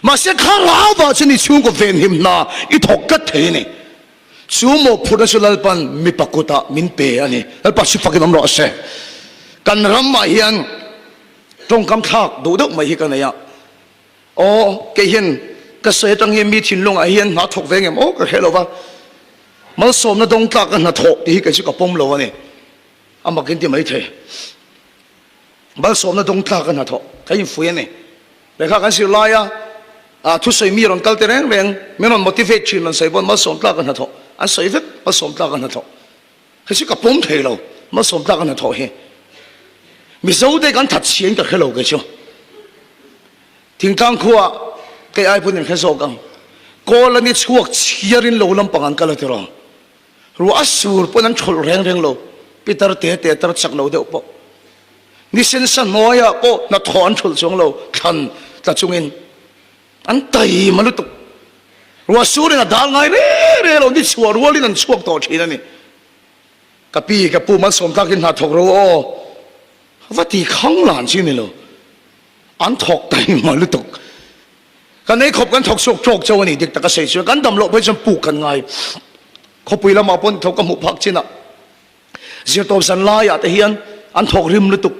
Mahse thlarau ah chuan i chhungkaw venhim hna i thawk tlat thei a ni. Chu mawhphurhna chu Lalpan mipa kutah min pe a ni. Lalpa si fakin awm rawh se. Kan ramah hian tawngkam thlak duh deuh mai hi ka nei a. Aw, kei hian ka sawi atang hian mi thinlungah hian hna thawk ve ngem aw ka hre lo va. Malsawmna dawng tlak a hna thawh tih hi kei chu ka pawm lo a ni. A mak in ti mai thei. Malsawmna dawng tlak a hna thawh ka infuih a ni. Lehkha kan zir laia thusawi mi rawn kal te reng reng min rawn motivate thin rawn sawi pawn malsawm tlak a hnathawh an sawi vek malsawm tlak a hnathawh hei chu ka pawm thei lo malsawm tlak a hnathawh hi Mizo te kan that chhiain ka hre lo kei chu thingtlang khua kei ai pawn in hre zawk ang kawl ani chhuak chhiarin lo lampang an kal a tiraw ruah a sur pawn an thawlh reng reng lo pitar te te tar chak lo deuh pawh Nisen sa hnuaiah pawh hnathawh an thulh chuang lo, thlan tla chungin an taima lutuk. Ruah surin a dal ngai re re lo, ni chhuah rualin an chhuak tawh thin a ni. Ka pi, ka pu malsawm takin hna thawk ro aw, va ti khang lan chi ni lo. An thawk taima lutuk. Kan ei khawp kan thawk chhuak tawk chauh a ni dik taka sawi chuan kan dam loh phei chuan puk kan ngai. Khawpui lamah pawh thawk ka hmuh phak chinah zirtawp zan laiah te hian an thawk rim lutuk.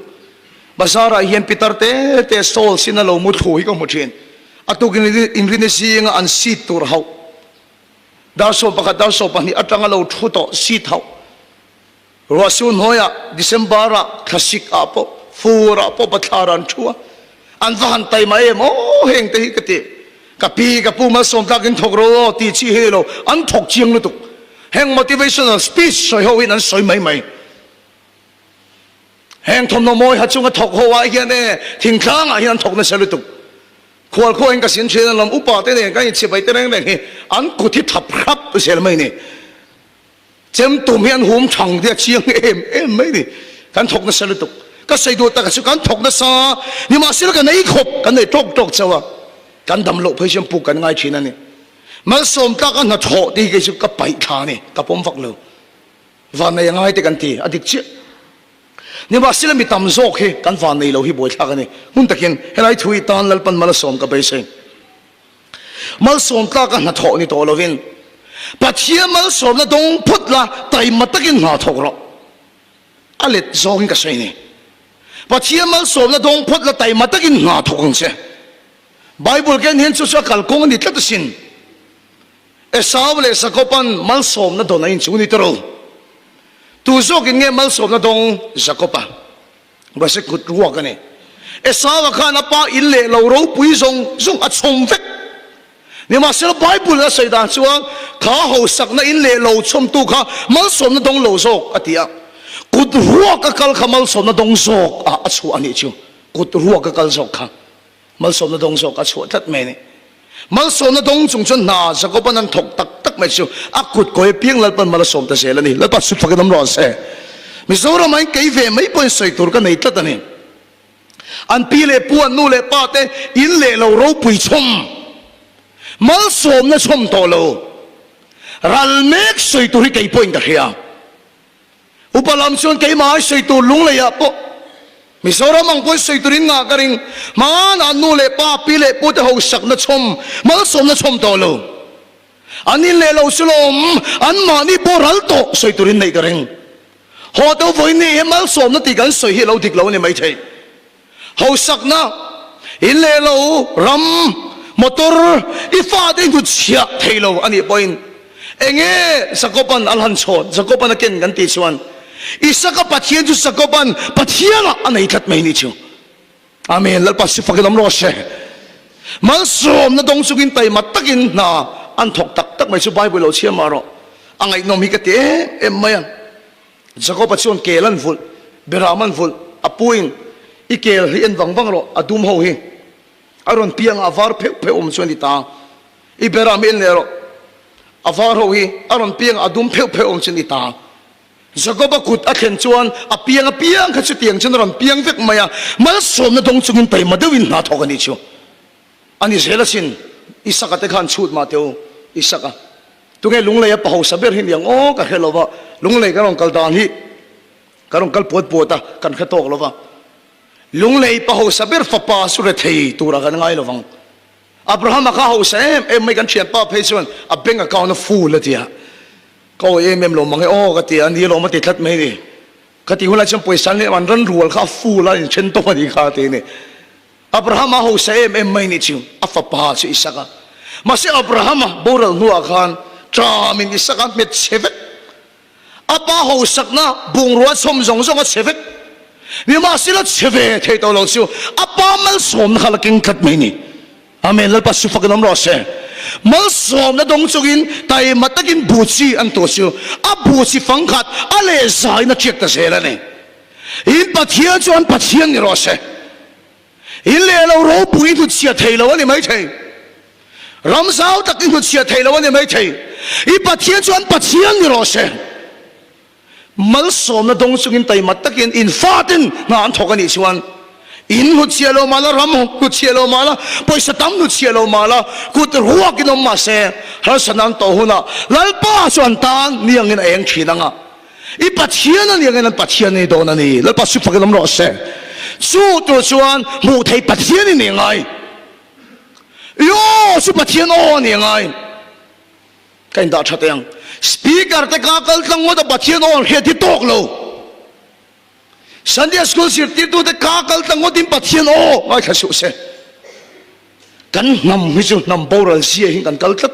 Bazar ah hian pitar te te stall sin a lo mu thlu hi ka hmu thin. A tukin inrin zinga an seat tur hauh dar 11 dar 12 atanga lo thu tawh seat hauh Ruahsur hnuaiah December ah thlasik ah pawh fur ah pawh bathlar an thu a, an va han taima em aw heng te hi ka ti. Ka pi ka pu malsawm tlak in thawk ro aw ti chi hi ni lo, an thawk chiang lutuk. Heng motivational speech sawi ho in an sawi mai mai. Heng thawmhnaw mawi ha chunga thawk ho ah hian e thingtlang ah hian an thawk nasa lutuk. Khual khuain ka sin thin a lam upa te nen kan inchhibai te reng reng hi an kut hi thap hrap zel mai ni. Chem tum hi an hum thang te a chiang em em mai ni. Kan thawk nasa lutuk. Ka sawi duh taka chu kan thawk nasa nimahsela kan ei khawp kan nei tawk tawk chauh a, kan dam loh phei chuan puk kan ngai thin a ni. Malsawm tlak a hnathawh te hi kei chu ka paih thla a ni, ka pawm vak lo. Vannei a ngai te kan ti, a dik chiah. Nimahsela mi tam zawk hi kan vannei lo hi buaithlak a ni. Hmun takin helai thu hi tan Lalpan malsawm ka beisei. Malsawm tlaka hnathawh ni tawh lovin Pathian malsawmna dawng phawt la taima takin hna thawk rawh. A let zawngin ka sawi ni. Pathian malsawmna dawng phawt la taima takin hna thawk ang che. Bible ken hian chu chu a kalkawng a ni tlat asin. Esau leh Jakoban malsawmna dawn a inchung ni tawh. Tu zawkin nge malsawmna dawng Jakoba? Mahse kut ruak a ni. Esau-a khan a pa in leh lo ropui zawng zawng a chhawm vek. Nimahsela Bible a sawi dan chuan kha hausakna in leh lo chhawmtu kha malsawmna dawng lo zawk a ti a. Kut ruak a kal kha malsawmna dawng zawk ah a chhuah a nih chu. Kut ruak a kal zawk kha. Malsawmna dawng zawk a chhuah tlat mai a ni. Malsawmna dawng chung chuan hna Jakoban an thawk tak tak mai chu a kut kawi apiang Lalpan mal a sawm ta zel a ni. Lalpa chu fakin awm rawh se. Mizoramah in kei ve mai pawhin sawi tur ka nei tlat a ni. An pi leh pu, an nu leh pa te in leh lo ropui chhawm, malsawmna chhawm tawh lo, ral mek sawi tur hi kei pawhin ka hria. Upa lam chuan keimah ai sawi tur lunglei ah pawh Mizoram ang pawhin sawi turin ngah ka ring. Hmanah nu leh pa, pi leh pu te ho sakna chhawm, malsawmna chhawm tawh lo. An in leh lo chu lawm, an mahni pawh ral tawh sawi turin neih ka ring. Haw teuh vawiin ni hi malsawmna tih kan sawi hi a lo dik lo a ni maithei. Hausakna, in leh lo, ram, motor, i fate i hnutchhiah thei lo a nih pawhin enge Jakoban a hlan chhawn, Jakoban a ken kan tih chuan Isaka Pathian chu Jakoban Pathianah a nei tlat mai nih chu. Amen. Lalpa si fakin awm rawh se. Malsawmna dawng chungin taima takin hna an thawk tak tak mai chu Bible lo chhiar mah rawh. A ngaihnawm hi ka ti em em mai a. Jakoba chuan kel an vulh, Beram an vulh, a puin i kel hi en vang vang rawh, a dum ho hi a rawn piang a, a var pheuh pheuh awm chu a ni ta. I Beram hi en leh rawh, a var ho hi a rawn piang a, a dum pheuh pheuh awm chu a ni ta. Jakoba kut a thlen chuan a piang a piang kha chutiang chuan a rawn piang vek mai a, malsawmna dawng chungin taima deuhin hna thawk a nih chu. A ni zel asin, Isaka te khan chhut mah teh u, Isaka. Tunge Lunglei a pa hausa ber hi niang aw ka hre lo va, Lunglei kan rawn kal dan hi kan rawn kal puat puat a, kan hre tawk lo va. Lunglei pa hausa ber fapa chu rethei turah kan ngai lo vang. Abrahama kha hausa em em mai kan thianpa phei chuan a bank account a full a ti a, ka awi em em lo mang e aw ka ti a, ni lawm a ti tlat mai ni. Ka tih hunlai chuan pawisa leh an ran rual kha a full a inthen tawp a nih kha a ti a ni. Abrahama hausa em em mai nih chu a fapa chu Isaka. Mahse Abrahama boral hnuah khan ṭamin Isaka hmet chhe vek. A pa hausakna bungrua chhawm zawng zawng a chhe vek. Nimahsela chhe ve thei tawh lo chu a pa malsawmna kha la keng tlat mai ni. Amen. Lalpa su fakin awm rawh se. Malsawmna dawng chungin taima takin bu chi an tuah chu a bu chi fangkhat a leh zaiin a ṭiak ta zel a ni. In Pathian chu an Pathian ni rawh se. In leh lo ropui i hnutchhiah thei lo a ni maithei. Ram zau tak i hnutchhiah thei lo a ni maithei. I Pathian chu an Pathian ni rawh se. Malsawmna dawng chungin taima takin in fatin hna an thawk a nih chuan in hnutchhiah lo mah la, ram hnutchhiah lo mah la, pawisa tam hnutchhiah lo mah la, kut ruakin awm mah se, harsatna an tawh hunah Lalpa chu an tan ni angin a eng thin ang a. I Pathian a ni angin an Pathian a ni dawn a ni. Lalpa sip fakin awm rawh se. Chu tur chuan hmuh theih Pathian i nih ngai. I aw chu Pathian aw a nih ngai. Ka indah tha teh ang. Speaker te ka kal tlang ngawt a Pathian aw an hriat hi tawk lo. Sunday School zirtirtute ka kal tlang ngawtin Pathian aw ngaithla suh se. Kan hnam hi chu hnam boral zia hi kan kal tlat.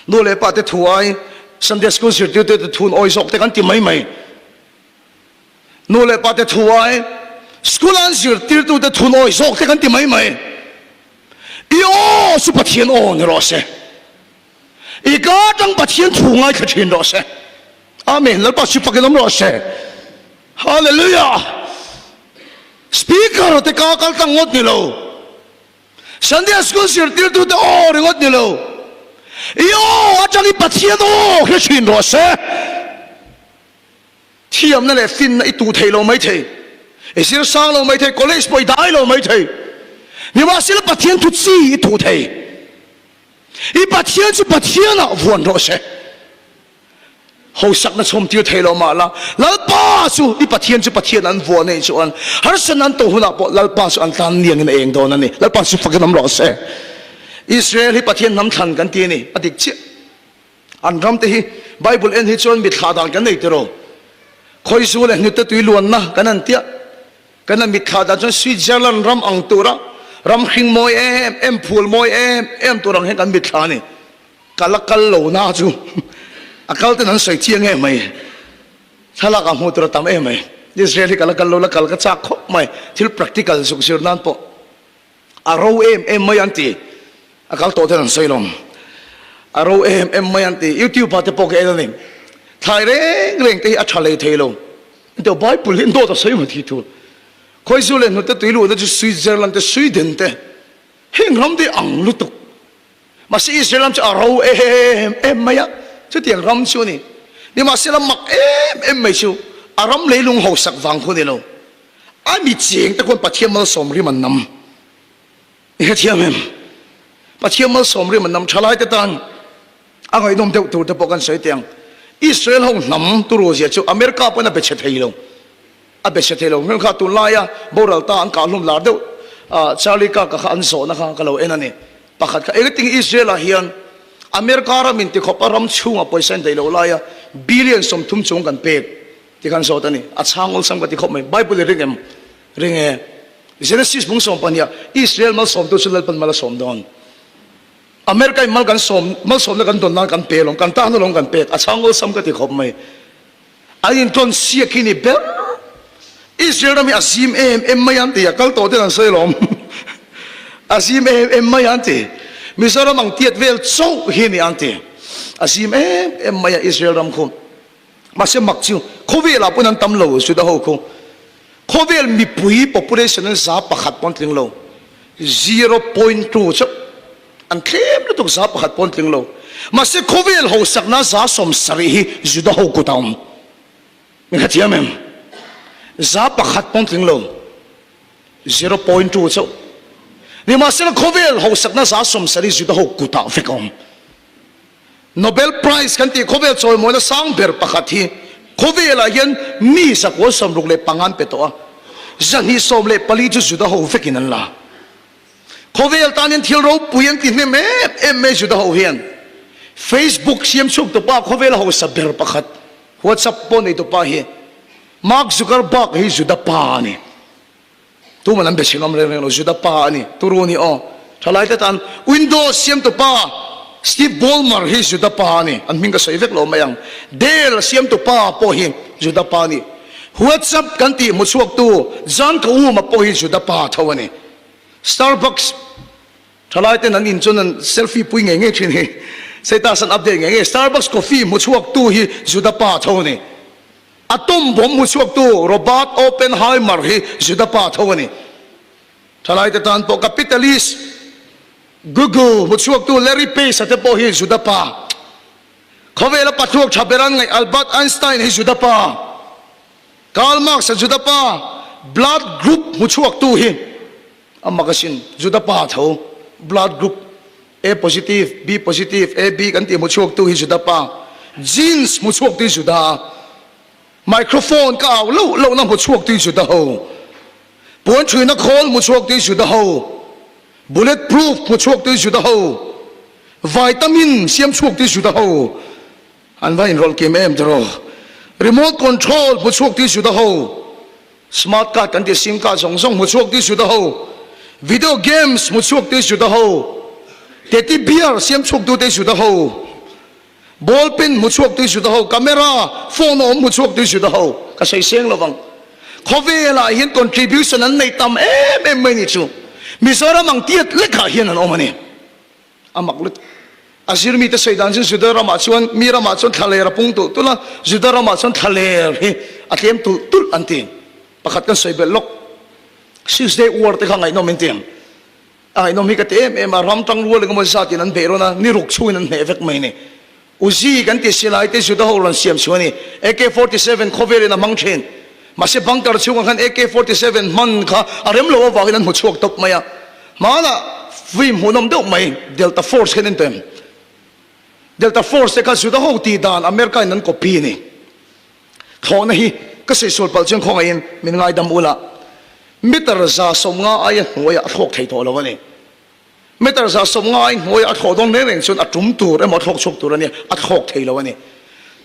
Nu leh pa te thu ai Sunday School zirtirtute thu an awi zawk te kan ti mai mai. Nu leh pa te thu ai school an zirtirtute thu an awi zawk te kan ti mai mai. I aw chu Pathian aw ni rawh se. I ka atang Pathian thu ngaithla thin rawh se. Amen. Lalpa chu fakin awm rawh se. Hallelujah. Speaker te ka kal tlang ngawt ni lo. Sunday school zirtirtu te aw ringawt ni lo. I aw atang i Pathian aw hre thin rawh se. Thiamna leh finna i tuh thei lo mai thei, i zir sang lo mai thei, college pawh i dai lo mai thei. Nimahsela Pathian thu chi i tuh thei. I Pathian chu Pathianah vuan rawh se. Hausakna chhawmtir thei lo mah la, Lalpa chu i Pathian chu Pathian an vuah neih chuan harsatna an tawh hunah pawh Lalpa chu an tan niangin a eng dawn a ni. Lalpa chu fakin awm rawh se. Israel hi Pathian hnam thlan kan ti a ni, a dik chiah. An ram te hi Bible en hi chuan mitthla dan kan nei tiraw? Khawizu leh hnute tui luanna kan han tia, kan han mitthla dan chuan Switzerland ram ang tura ram hring mawi em em, phul mawi em em tur ang hian kan mitthla a ni. Ka la kal lo na chu a kal ten an sawi chiang em mai. Thlalak ah hmuh tur a tam em mai. Israel hi ka la kal lo, la kal ka chak khawp mai. Thil practical zuk zir nan pawh. A ro em em mai an ti. A kal tawh ten an sawi lawm. A ro em em mai an ti. YouTube ah te pawh ka en a ni. Thlai reng reng te hi a tha lei thei lo. Engtiang Bible hi dawt a sawi maw thi thu. Khawizu leh hnute tui luhna chu Switzerland te Sweden te heng ram te ang lutuk. Mahse Israel ram chu a ro em em mai a. Chutiang ram chu a ni. Nimahsela mak em em mai chu a ram leilung hausak vang khu a ni lo. A mi cheng te khuan Pathian malsawm rim an nam. I hrethiam em? Pathian malsawm rim an nam tha lai te tan a ngaihnawm deuh tur te pawh kan sawi teh ang. Israel ho hnam turu zia chu America pawn a be chhe thei lo. A be chhe thei lo. Hmel kha tunlaia boral ta an kah hlum lar deuh Charlie Kirk-a kha an zawhna kha ka lo en a ni. Pakhat kha engtin Israel ah hian America ram intikhawp a ram chhungah pawisa in daih loh laia billion 30 chung kan pek. Ti khan zawt a ni. A chhang awlsam ka ti khawp mai. Bible i ring em? Ring e. Genesis bung 12 ah Israel malsawmtu chu Lalpan mal a sawm dawn. America in mal kan sawm, malsawmna kan dawn nan kan pe alawm, kan tan alawm kan pek. A chhang awlsam ka ti khawp mai. An intlawn siak hi ni ber. Israel ram hi a zim em em mai an ti. A kal tawh ten an sawi alawm. A zim em em mai an ti. Mizoram ang tiat vel chauh hi ni an ti. A zim em em mai a Israel ram khu. Mahse mak chu khawvelah pawn an tam lo Juda ho khu. Khawvel mipui population an 1% pawn tling lo. 0.2 chauh an tlem lutuk 1% pawn tling lo. Mahse khawvel hausakna 70% hi Juda ho kut a awm. Min hrethiam em? 1% pawn tling lo. 0.2 chauh. Nimahsela khawvel hausakna 70% Juda ho kutah vek a awm. Nobel Prize kan tih khawvel chawimawina sang ber pakhat hi khawvelah hian mi 965 an pe tawh a, 224 chu Juda ho vekin an la. Khawvel tan hian thil ropui an ti hnem em em mai Juda ho hian. Facebook siam chhuak tupa khawvela hausa ber pakhat WhatsApp pawh nei tupa hi Mark Zuckerberg hi Juda pa a ni. Tuman an be chhe ngam reng reng lo, Juda pa a ni, turu ni aw. Thalai te tan Windows siamtu pa Steve Ballmer hi Juda pa a ni, an hming ka sawi vek lo mai ang. Dell siamtu pa pawh hi Juda pa a ni. WhatsApp kan tih hmu chhuaktu Jan Koum-a pawh hi Juda pa tho a ni. Starbucks thalai ten an in chuan an selfie pui ngei ngei thin hi status an update ngei ngei. Starbucks coffee hmu chhuaktu hi Juda pa tho a ni. Atom bomb hmu chhuaktu Robert Oppenheimer hi Juda pa tho a ni. Thalaite tan pawh capitalist Google hmu chhuaktu Larry Page-a te pawh hi Juda pa. Khawvela pathuak tha ber an ngaih Albert Einstein hi Juda pa. Karl Marx-a Juda pa. Blood group hmu chhuaktu hi a magazine Juda pa tho. Blood group A positive, B positive, AB kan tih hmu chhuaktu hi Juda pa. Jeans hmu chhuaktu hi Juda. Microphone ka au loh lohna hmu chhuaktu hi Juda ho. Puan ṭhuina khawl hmu chhuaktu hi Juda ho, bullet proof hmu chhuaktu hi Juda ho, vitamin siam chhuaktu hi Juda ho, an va inrawlh kim em tiraw? Remote control hmu chhuaktu hi Juda ho, smart card kan tih sim card zawng zawng hmu chhuaktu hi Juda ho, video games hmu chhuaktu hi Juda ho, teddy bear siam chhuaktu te hi Juda ho, Ball pen hmu chhuak tui Juda ho, camera, phone a awm hmu chhuak tui Juda ho, ka sawi seng lovang. Khawvelah hian contribution an nei tam em em mai ni chu. Mizoram ang tiat lekah hian an awm a ni. A mak lutuk. A zir mite sawi dan chu Juda ramah chuan mi ramah chuan thlaler a pung tulh tulh a, Juda ramah chuan thlaler hi a tlem tulh tulh an ti. Pakhat kan sawi belh lawk. Six day war te kha ngaihnawm in ti ang. A ngaihnawm hi ka ti em em a, ram tang rual engemaw zatin an beih rawn a, ni ruk chhungin an hneh vek mai a ni. Uzi kan ti silai te Juda ho rawn siam chhuah a ni. AK 47 khawvelin a hmang thin. Mahse bunker chhungah khan AK 47 hman kha a rem loh avangin an hmu chhuak tawp mai a. Hmanah film hmuhnawm deuh mai Delta Force khan en tawh em? Delta Force te kha Juda ho tih dan America in an copy a ni. Thlawhna hi ka sawi palh chuan khawngaihin min ngaidam ula, meter 150 aia hnuaiah a thlawk thei tawh lo a ni. Meter 150 ai hnuaiah a thlawh dawn reng reng chuan a tum tur emaw a thlawk chhuak tur a nia, a thlawk thei lo a ni.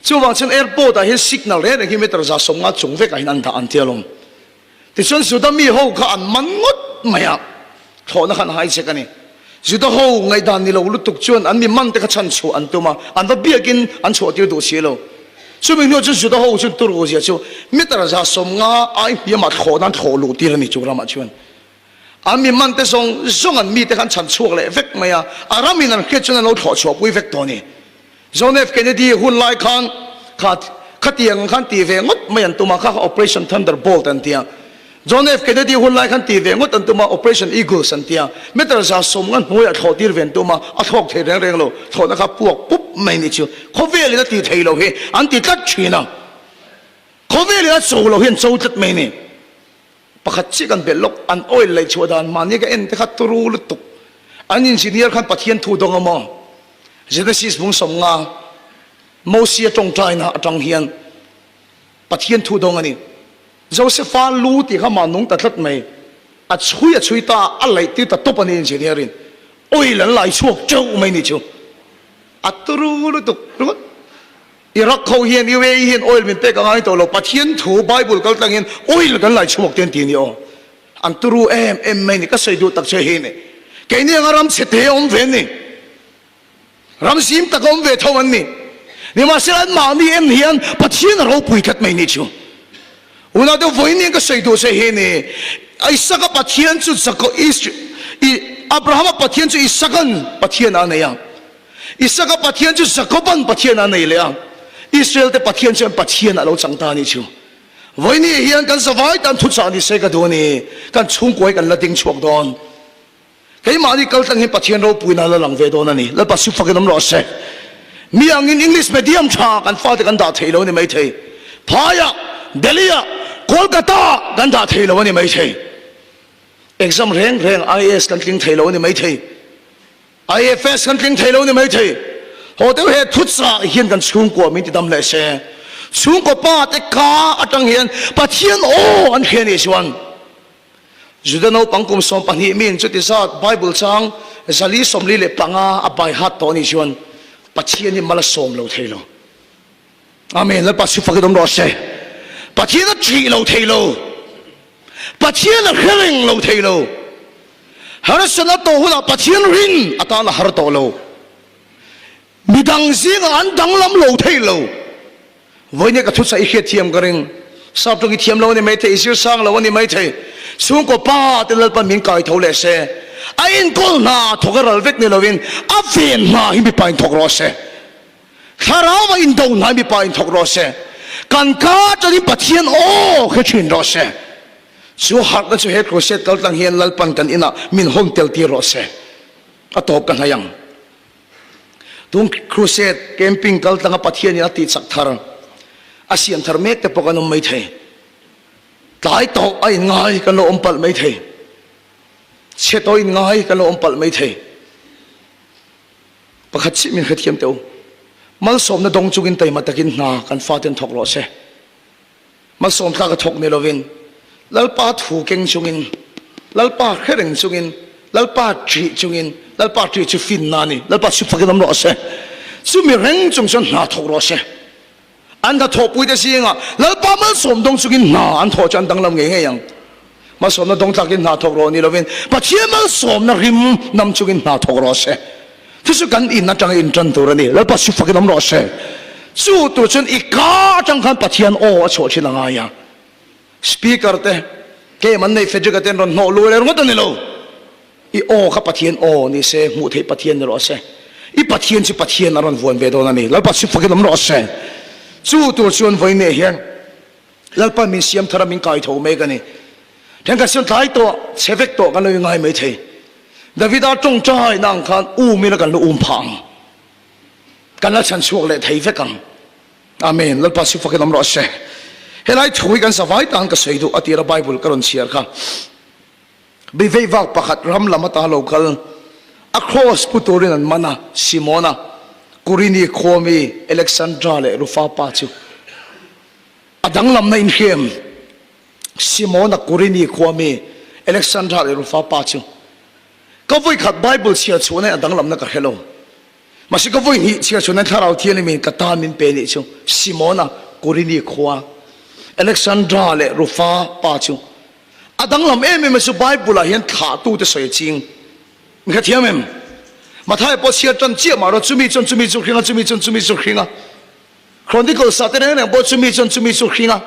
Chuvang chuan airport ah hian signal reng reng hi meter 150 chung vekah hian an dah an ti alawm. Tichuan Juda mi ho kha an man ngawt mai a, thlawhna kha an hijack a ni. Juda ho ngaihdan ni lo lutuk chuan an mi man te kha chhan chhuah an tum a, an va biakin an chhuah tir duh si lo. Chumi hnuah chuan Juda ho chuan turu zia chu meter 150 ai hniamah thlawhna an thlawh luh tir a ni chu ramah chuan. An mi man te zawng zawng an mite kha an chhan chhuak leh vek mai a, a ramin an hriat chuan an lo thlawh chhuah pui vek tawh a ni. John F. Kennedy hun lai khan kha khatiang ang khan tih ve ngawt mai an tum a, kha kha Operation Thunderbolt an ti a. John F. Kennedy hun lai khan tih ve ngawt an tum a, Operation Eagles an ti a. Meter 150 hnuaiah thlawh tir ve an tum a, a thlawk thei reng reng lo, thlawhna kha puak pup mai ni chu. Khawvelin a ti thei lo hi an ti tlat thin a, khawvelin a cho lo hi an cho tlat mai ni. Pakhat chiah kan belh lawk, an oil lei chhuah dan mahni ka en te kha turu lutuk. An engineer khan Pathian thu dawng a maw? Genesis bung 50, Mosia tawngtaina atang hian Pathian thu dawng a ni. Josepha lu tih kha mah nung ta tlat mai. A chhui a chhui ta, a laih tir ta tawp a ni engineer in. Oil an lai chhuak teuh mai ni chu. A turu lutuk ringawt. Iraq ho hian UAE hian oil min pek a ngai tawh lo, Pathian thu Bible kal tlang hian oil kan lai chhuak te an ti a ni aw. An turu em em mai ni, ka sawi duh tak che hi ni. Keini anga ram chhe te awm ve an ni. Ram zim tak awm ve tho an ni. Nimahsela an mahni en hian Pathian a ropui tlat mai ni chu. Unau deuh vawiin hian ka sawi duh che hi ni. Isaka Pathian chu Jakob Abrahama Pathian chu Isakan Pathian a nei a. Isaka Pathian chu Jakoban Pathian a nei leh a, Israel te Pathian chuan Pathian a lo chang ta a nih chu. Vawiini hian kan zavai tan thuchah ni se ka duh a ni, kan chhungkua hi kan la ding chhuak dawn. Keimahni kal tlang hian Pathian ropuina la lang ve dawn a ni. Lalpa su fakin awm rawh se. Mi angin English medium tha kan fate kan dah thei lo a ni maithei. Phaiah, Delhi-ah, Kolkata-ah kan dah thei lo a ni maithei. Exam reng reng IAS kan tling thei lo a ni maithei. IFS kan tling thei lo ni mai thei. Haw deuh he thuchah hian kan chhungkua min ti dam leh se. Chhungkaw pa te ka atang hian Pathian aw an hria nih chuan Juda naupang kum 12 min chuti zat Bible chang 445 a bai hat tawh nih chuan Pathian hi mal a sawm lo thei lo. Amen. Lalpa chu fakin awm rawh se. Pathian a ṭih lo thei lo. Pathian a hre reng lo thei lo. Harsatna tawh hunah Pathian rin atan a har tawh lo. Midang zingah an danglam lo thei lo. Vawinia ka thuchah i hriatthiam ka ring. Sap tawng i thiam lo a ni maithei, i zir sang lo a ni maithei. Chhungkaw pa te Lalpan min kai tho leh se. A enkawl hna thawk a ral vek ni lovin a ven hna hi mipa in thawk rawh se. Thlarau a indo hnai mipa in thawk rawh se. Kan ka atangin Pathian aw hre thin rawh se. Chu harhna chu he crusade kal tlang hian Lalpan kan inah min hawn tel tir rawh se. A tawp ka hnaih ang. Tun crusade camping kal tlanga Pathian in a tih chak thar, a siam thar mek te pawh kan awm mai thei. Tlai tawh a in ngai kan lo awm palh mai thei. Chhe tawh in ngai kan lo awm palh mai thei. Pakhat chiah min hrethiam teh u. Malsawmna dawng chungin taima takin hna kan faten thawk rawh se. Malsawm tlak a thawk ni lovin. Lalpa thu keng chungin, Lalpa hre reng chungin, Lalpa ṭih chungin, Lalpa ṭih chu finna a ni, Lalpa chu fakin awm rawh se. Chumi reng chung chuan hna thawk rawh se. An hnathawhpuite zingah Lalpa malsawm dawng chungin hna an thawh chu an danglam ngei ngei ang. Malsawmna dawng tlakin hna thawk rawh ni lovin Pathian malsawmna rim nam chungin hna thawk rawh se. Chu chu kan in atanga intan tur a ni. Lalpa chu fakin awm rawh se. Chu tur chuan i ka atang khan Pathian aw a chhuah thin a ngai a. Speaker te, kem an nei Frederick-a ten rawn hnawh lu leh ringawt a ni lo. I aw kha Pathian aw ni se, hmuh theih Pathian ni rawh se. I Pathian chu Pathian a rawn vuan ve dawn a ni. Lalpa chu fakin awm rawh se. Chu tur chuan vawiineh hian Lalpa min siam thar a min kai tho mek a ni. Thenkhat chuan tlai tawh, chhe vek tawh kan lo ingai mai thei. Davida tawngtai na ang khan um ila kan lo um phah ang. Kan la chhan chhuak leh thei vek ang. Amen. Lalpa chu fakin awm rawh se. Helai thu hi kan zavai tan ka sawi duh a tira Bible ka rawn chhiar kha. Bivei vak pakhat ram lam ata lo kal a kraws pu turin an man a, Simona, Kurini khua mi Alexandra leh Rufa pa chu a danglamna inhriam. Simona, Kurini khua mi Alexandra leh Rufa pa chu ka vawikhat Bible chhiar chhuahna in a danglamna ka hre lo. Mahse ka vawi hnih chhiar chhuahna Thlarau Thianghlim in ka tan min pe nih chu Simona, Kurini khua Alexandra leh Rufa pa chu A danglam em em a chu Bible ah hian thlahtute sawi a ching. Mi kha thiam em? Mathaia pawh chhiar tan chiah mah rawh, chumi chuan chumi chu hring a, chumi chuan chumi chu hring a. Chronicles ah te reng reng pawh chumi chuan chumi chu hring a,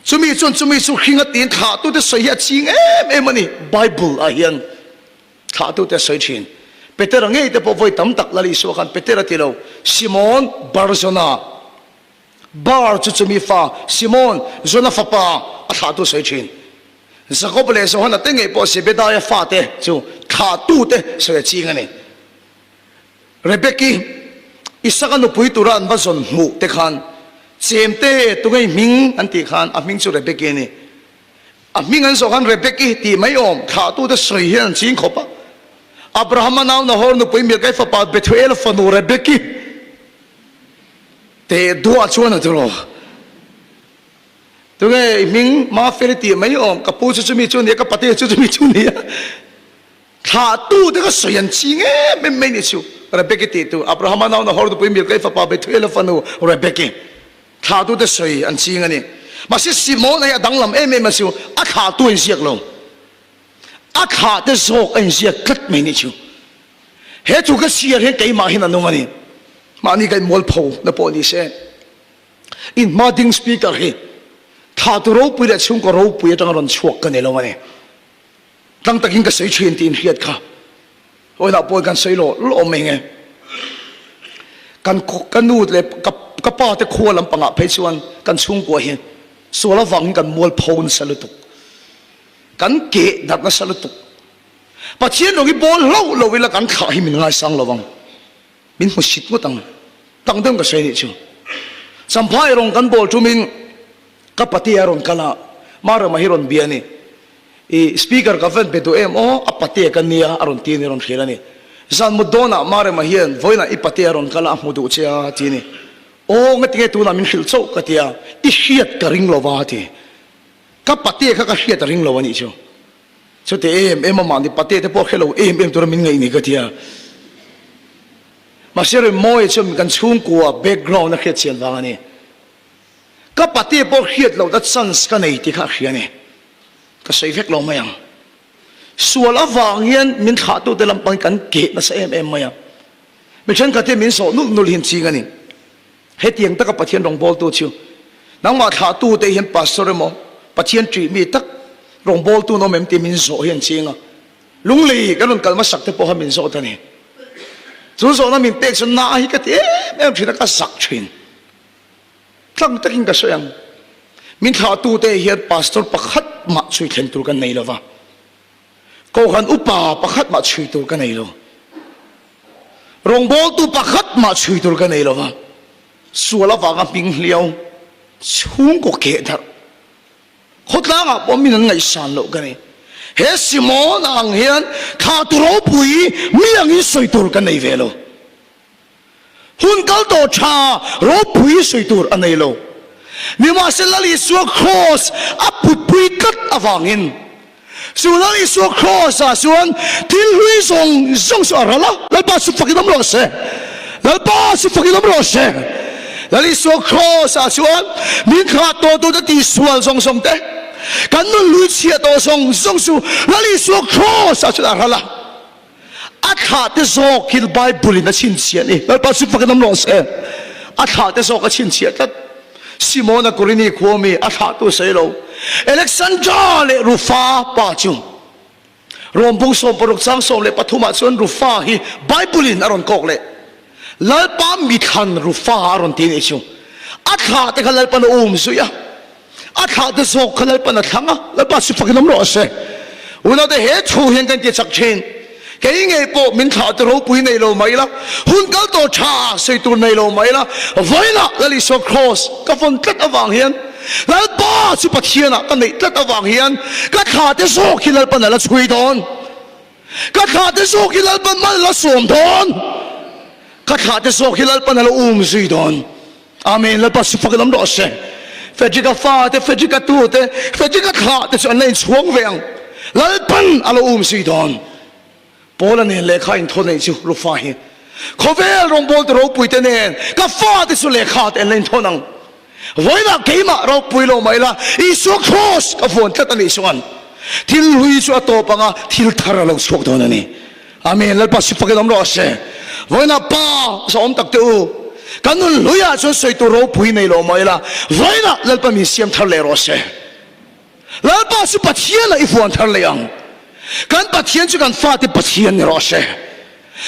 chumi chuan chumi chu hring a tiin thlahtute sawi hi a ching em em a ni Bible ah hian thlahtute a sawi thin. Petera ngei te pawh vawi tam tak Lal Isua khan Petera ti lo, Simon Bar-Jonah, Bar chu chumi fa Simon, Jona fapa, a thlahtu sawi thin. Jakob leh Johana te ngei pawh Zebedaia fate chu thlahtute sawi a ching a ni. Rebeki, Isaka nupui tura an va zawn hmuh te khan chemte tungei hming an tih khan a hming chu Rebeki a ni. A hming an zawh khan Rebeki tih mai awm thlahtute sawi hian an ching khawp a. Abrahama nau Nahor nupui Milkai fapa Bethuela fanu Rebeki, Teh duah chuan a tiraw. Tunge i hming Mafeli tih mai awm, ka pu chu chumi chu nia, ka pate chu chumi chu nia. Thlahtu te ka sawi an ching em em mai ni chu. Rebeki tih tu Abrahama nau Nahor nupui Milkai fapa Bethuela fanu Rebeki. Thlahtu te sawi an ching a ni. Mahse Simona hi a danglam em em a chu, a thlahtu a inziak lo. A thlah te zawk a inziak tlat mai ni chu. He thu ka chhiar hian keimah hian a nung a ni. Mahni ka inmualpho na pawh ni se. In hma ding speaker hi thlahtu ropui leh chhungkaw ropui atanga rawn chhuak ka ni lo a ni. Tlang takin ka sawi thin tih inhriat kha Hawilah pawhin kan sawi lawh lawh mai nge. Kan ka nu leh ka ka pa te khua lampangah phei chuan kan chhungkua hi sual avangin kan mualpho nasa lutuk. Kan keh darh nasa lutuk. Pathian rawng hi bawl hlauh lo ila kan thlah hi min ngaisang lo ang. Min hmu sit ngawt ang. Tang deuh ka sawi anih chu. Champhai rawng kan bawl tumin ka patea rawn kal a, Marama hi rawn bia a ni. I speaker ka van be duh em aw, a patea ka nia a rawn ti a ni, rawn hrilh a ni. Zan mut dawnah Marama hian vawiinah i patea rawn kal a, a hmu duh che a ti a ni. Aw ngatinge tunah min hrilh chauh ka ti a, i hriat ka ring lo va a ti. Ka patea kha ka hriat a ring lo a nih chu. Chute em em a mahni pate te pawh hre lo em em tura min ngaih ni ka tia. Mahse Rimawi chu kan chhungkua background a hriat chian vang a ni. Ka pate pawh hriat loh na chance ka nei tih kha a hria a ni. Ka sawi vek lo mai ang. Sual avang hian min thlahtute lampang hi kan keh nasa em em mai a. Mi thenkhat hian min zawh nulh nulh hi an ching a ni. Hetiang taka Pathian rawngbawltu chu nangmah thlahtute hian pastor emaw Pathian ṭih mi tak rawngbawltu an awm em tih min zawh hi an ching a. Lunglei kan rawn kal hmasak te pawha min zawt a ni. Chu zawhna min pek chu na hi ka ti em em ṭhin a, ka zak ṭhin. Tlang takin ka sawi ang. Min thlahtute hian pastor pakhat mah chhui thlen tur kan nei lova. Kohhran upa pakhat mah chhui tur ka nei lo. Rawngbawltu pakhat mah chhui tur ka nei lo va. Sual avanga hming hliau chhungkaw keh darh khawtlangah pawh min an ngaihsan loh ka nei. He Simona ang hian thlahtu ropui mi angin sawi tur ka nei ve lo. Hun kal tawh tha ropui sawi tur a nei lo. Nimahsela Lal Isua Kraws a putpui tlat avangin chu Lal Isua Kraws ah chuan thil hlui zawng zawng chu a ral a. Lalpa chu fakin awm rawh se. Lalpa chu fakin awm rawh se. Lal Isua Kraws ah chuan min thlah tawh tute tihsual zawng zawng te, kan nun hlui chhia tawh zawng zawng chu Lal Isua Kraws ah chuan a ral a. A thlah te zawk hi Bible in a chhinchhiah a ni. Lalpa chu fakin awm rawh se. A thlah te zawk a chhinchhiah tlat. Simona Kurini khua mi a thlah tu sawi lo. Alexandra leh Rufa pa chu Rawmbung 16 chang 13 ah chuan Rufa hi Bible in a rawn kawk leh. Lalpa mithlan Rufa a rawn ti anih chu. A thlah te kha Lalpan a um zui a. A thlah te zawk kha Lalpan a thlang a, Lalpa chu fakin awm rawh se. Unaute he thu hian kan ti chak thin. Kei ngei pawh min thlah te ropui nei lo mai la, hun kal tawh tha sawi tur nei lo mai la, vawiinah Lal Isua Kraws ka vawn tlat avang hian, Lalpa chu Pathianah ka neih tlat avang hian ka thlah te zawk hi Lalpan a la chhui dawn. Ka thlah te zawk hi Lalpan mal la sawm dawn. Ka thlah te zawk hi Lalpan a la um zui dawn. Amen Lalpa chu fakin awm rawh se. Frederick-a fa te, Frederick-a tu te, Frederick-a thlah te chu an la inchhuang ve ang. Lalpan a lo um zui dawn. Paula nen lehkha inthawn neih chu Rufa hi khawvel rawngbawltu ropui te nen ka fa te chu lehkha te an la inthawn ang. Vawiinah keimah ropui lo mah ila Isua Kraws ka vuan tlat a nih chuan thil hlui chu a tawp anga thil thar a lo chhuak dawn a ni. Amen Lalpa si fakin awm rawh se. Vawiinah Pa sa awm tak teh u. Kan nun hluiah chuan sawi tur ropui nei lo mah ila vawiinah Lalpa min siam thar leh rawh se. Lalpa chu Pathianah i vuan thar leh ang. Kan Pathian chu kan fate Pathian ni rawh se.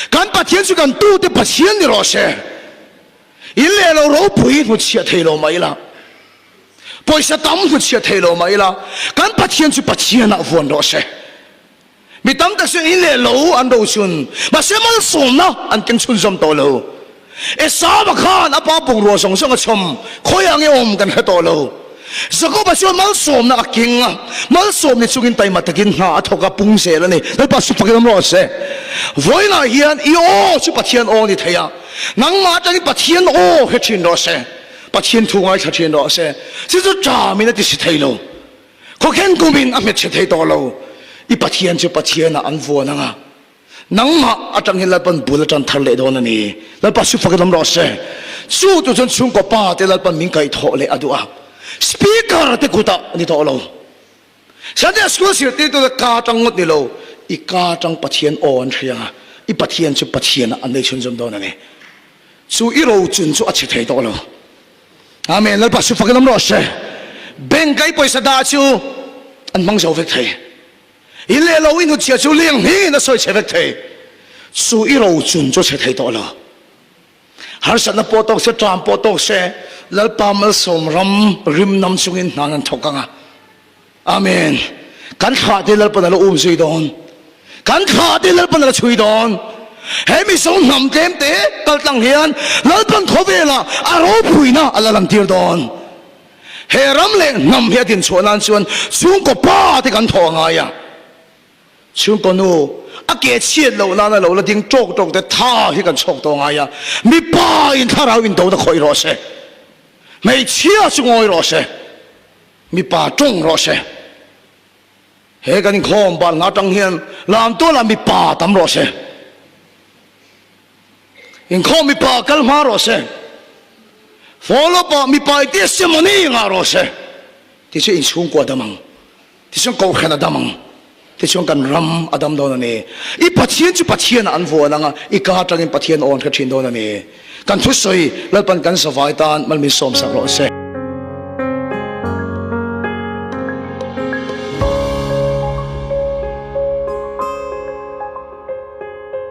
Kan Pathian chu kan tute Pathian ni rawh se. In leh lo ropui hnutchhiah thei lo mah ila, pawisa tam hnutchhiah thei lo mah ila, kan Pathian chu Pathianah vuan rawh se. Mi tam tak chuan in leh lo an rochun, mahse malsawmna an keng chhunzawm tawh lo. Esau-a khan a pa bungrua zawng zawng a chhawm, khawiah nge awm kan hre tawh lo. Jakob-a chuan malsawmna a keng a, malsawm ni chungin taima takin hna a thawk a, pung zel a ni. Lalpa chu fakin awm rawh se. Vawiinah hian i aw chu Pathian aw a ni thei a, nangmah atangin Pathian aw hre thin rawh se, Pathian thu ngaithla thin rawh se. Chu chu ṭamin a ti si thei lo. Khawkhen kumin a hmet chhe thei tawh lo. I Pathian chu Pathianah an vuan ang a, nangmah atang hian Lalpan bul a tan thar leh dawn a ni. Lalpa chu fakin awm rawh se. Chu tur chuan chhungkaw pa te Lalpan min kaihthawh leh a duh a, Speaker te kutah a ni tawh lo. Sunday School zirtirtute ka atang ngawt ni lo, i ka atang Pathian aw an hria ang a, i Pathian chu Pathianah an nei chhunzawm dawn a ni. Chu i rochun chu a chhe thei tawh lo. Amen Lalpa chu fakin awm rawh se. Bank a i pawisa dah chu an hmang zo vek thei. In leh lo i hnutchhiah chu liang hmingin a sawi chhe vek thei. Chu i rochun chu a chhe thei tawh lo. Harsatna pawh tawk se, ṭam pawh tawk se, Lalpa malsawm ram rim nam chungin hna an thawk ang a. Amen. Kan thlah te Lalpan a la um zui dawn. Kan thlah te Lalpan a la chhui dawn. He Mizo hnam tlem te kal tlang hian Lalpan khawvelah a ropuina a la lantir dawn. He ram leh hnam hi a dinchhuah nan chuan chhungkaw pa te kan thawh a ngai a. Chhungkaw nu a ke chhiat loh nana lo la ding tawk tawk te tha hi kan chhawk tawh ngai a. Mipa in thlarau indona khawih rawh se. Hmeichhia chu ngawi rawh se. Mipa tawng rawh se. He kan inkhawm ban hla atang hian lam tualah mipa tam rawh se. Inkhawm mipa kal hma rawh se. Follow up ah mipa i testimony ngah rawh se. Tichuan inchhungkua dam ang. Tichuan kohhran a dam ang. Tichuan kan ram a dam dawn a ni. I Pathian chu Pathianah an vuan ang a, i ka atangin Pathian awn hre thin dawn a ni. Kan thusawi Lalpan kan zavai tan mal min sawmsak rawh se.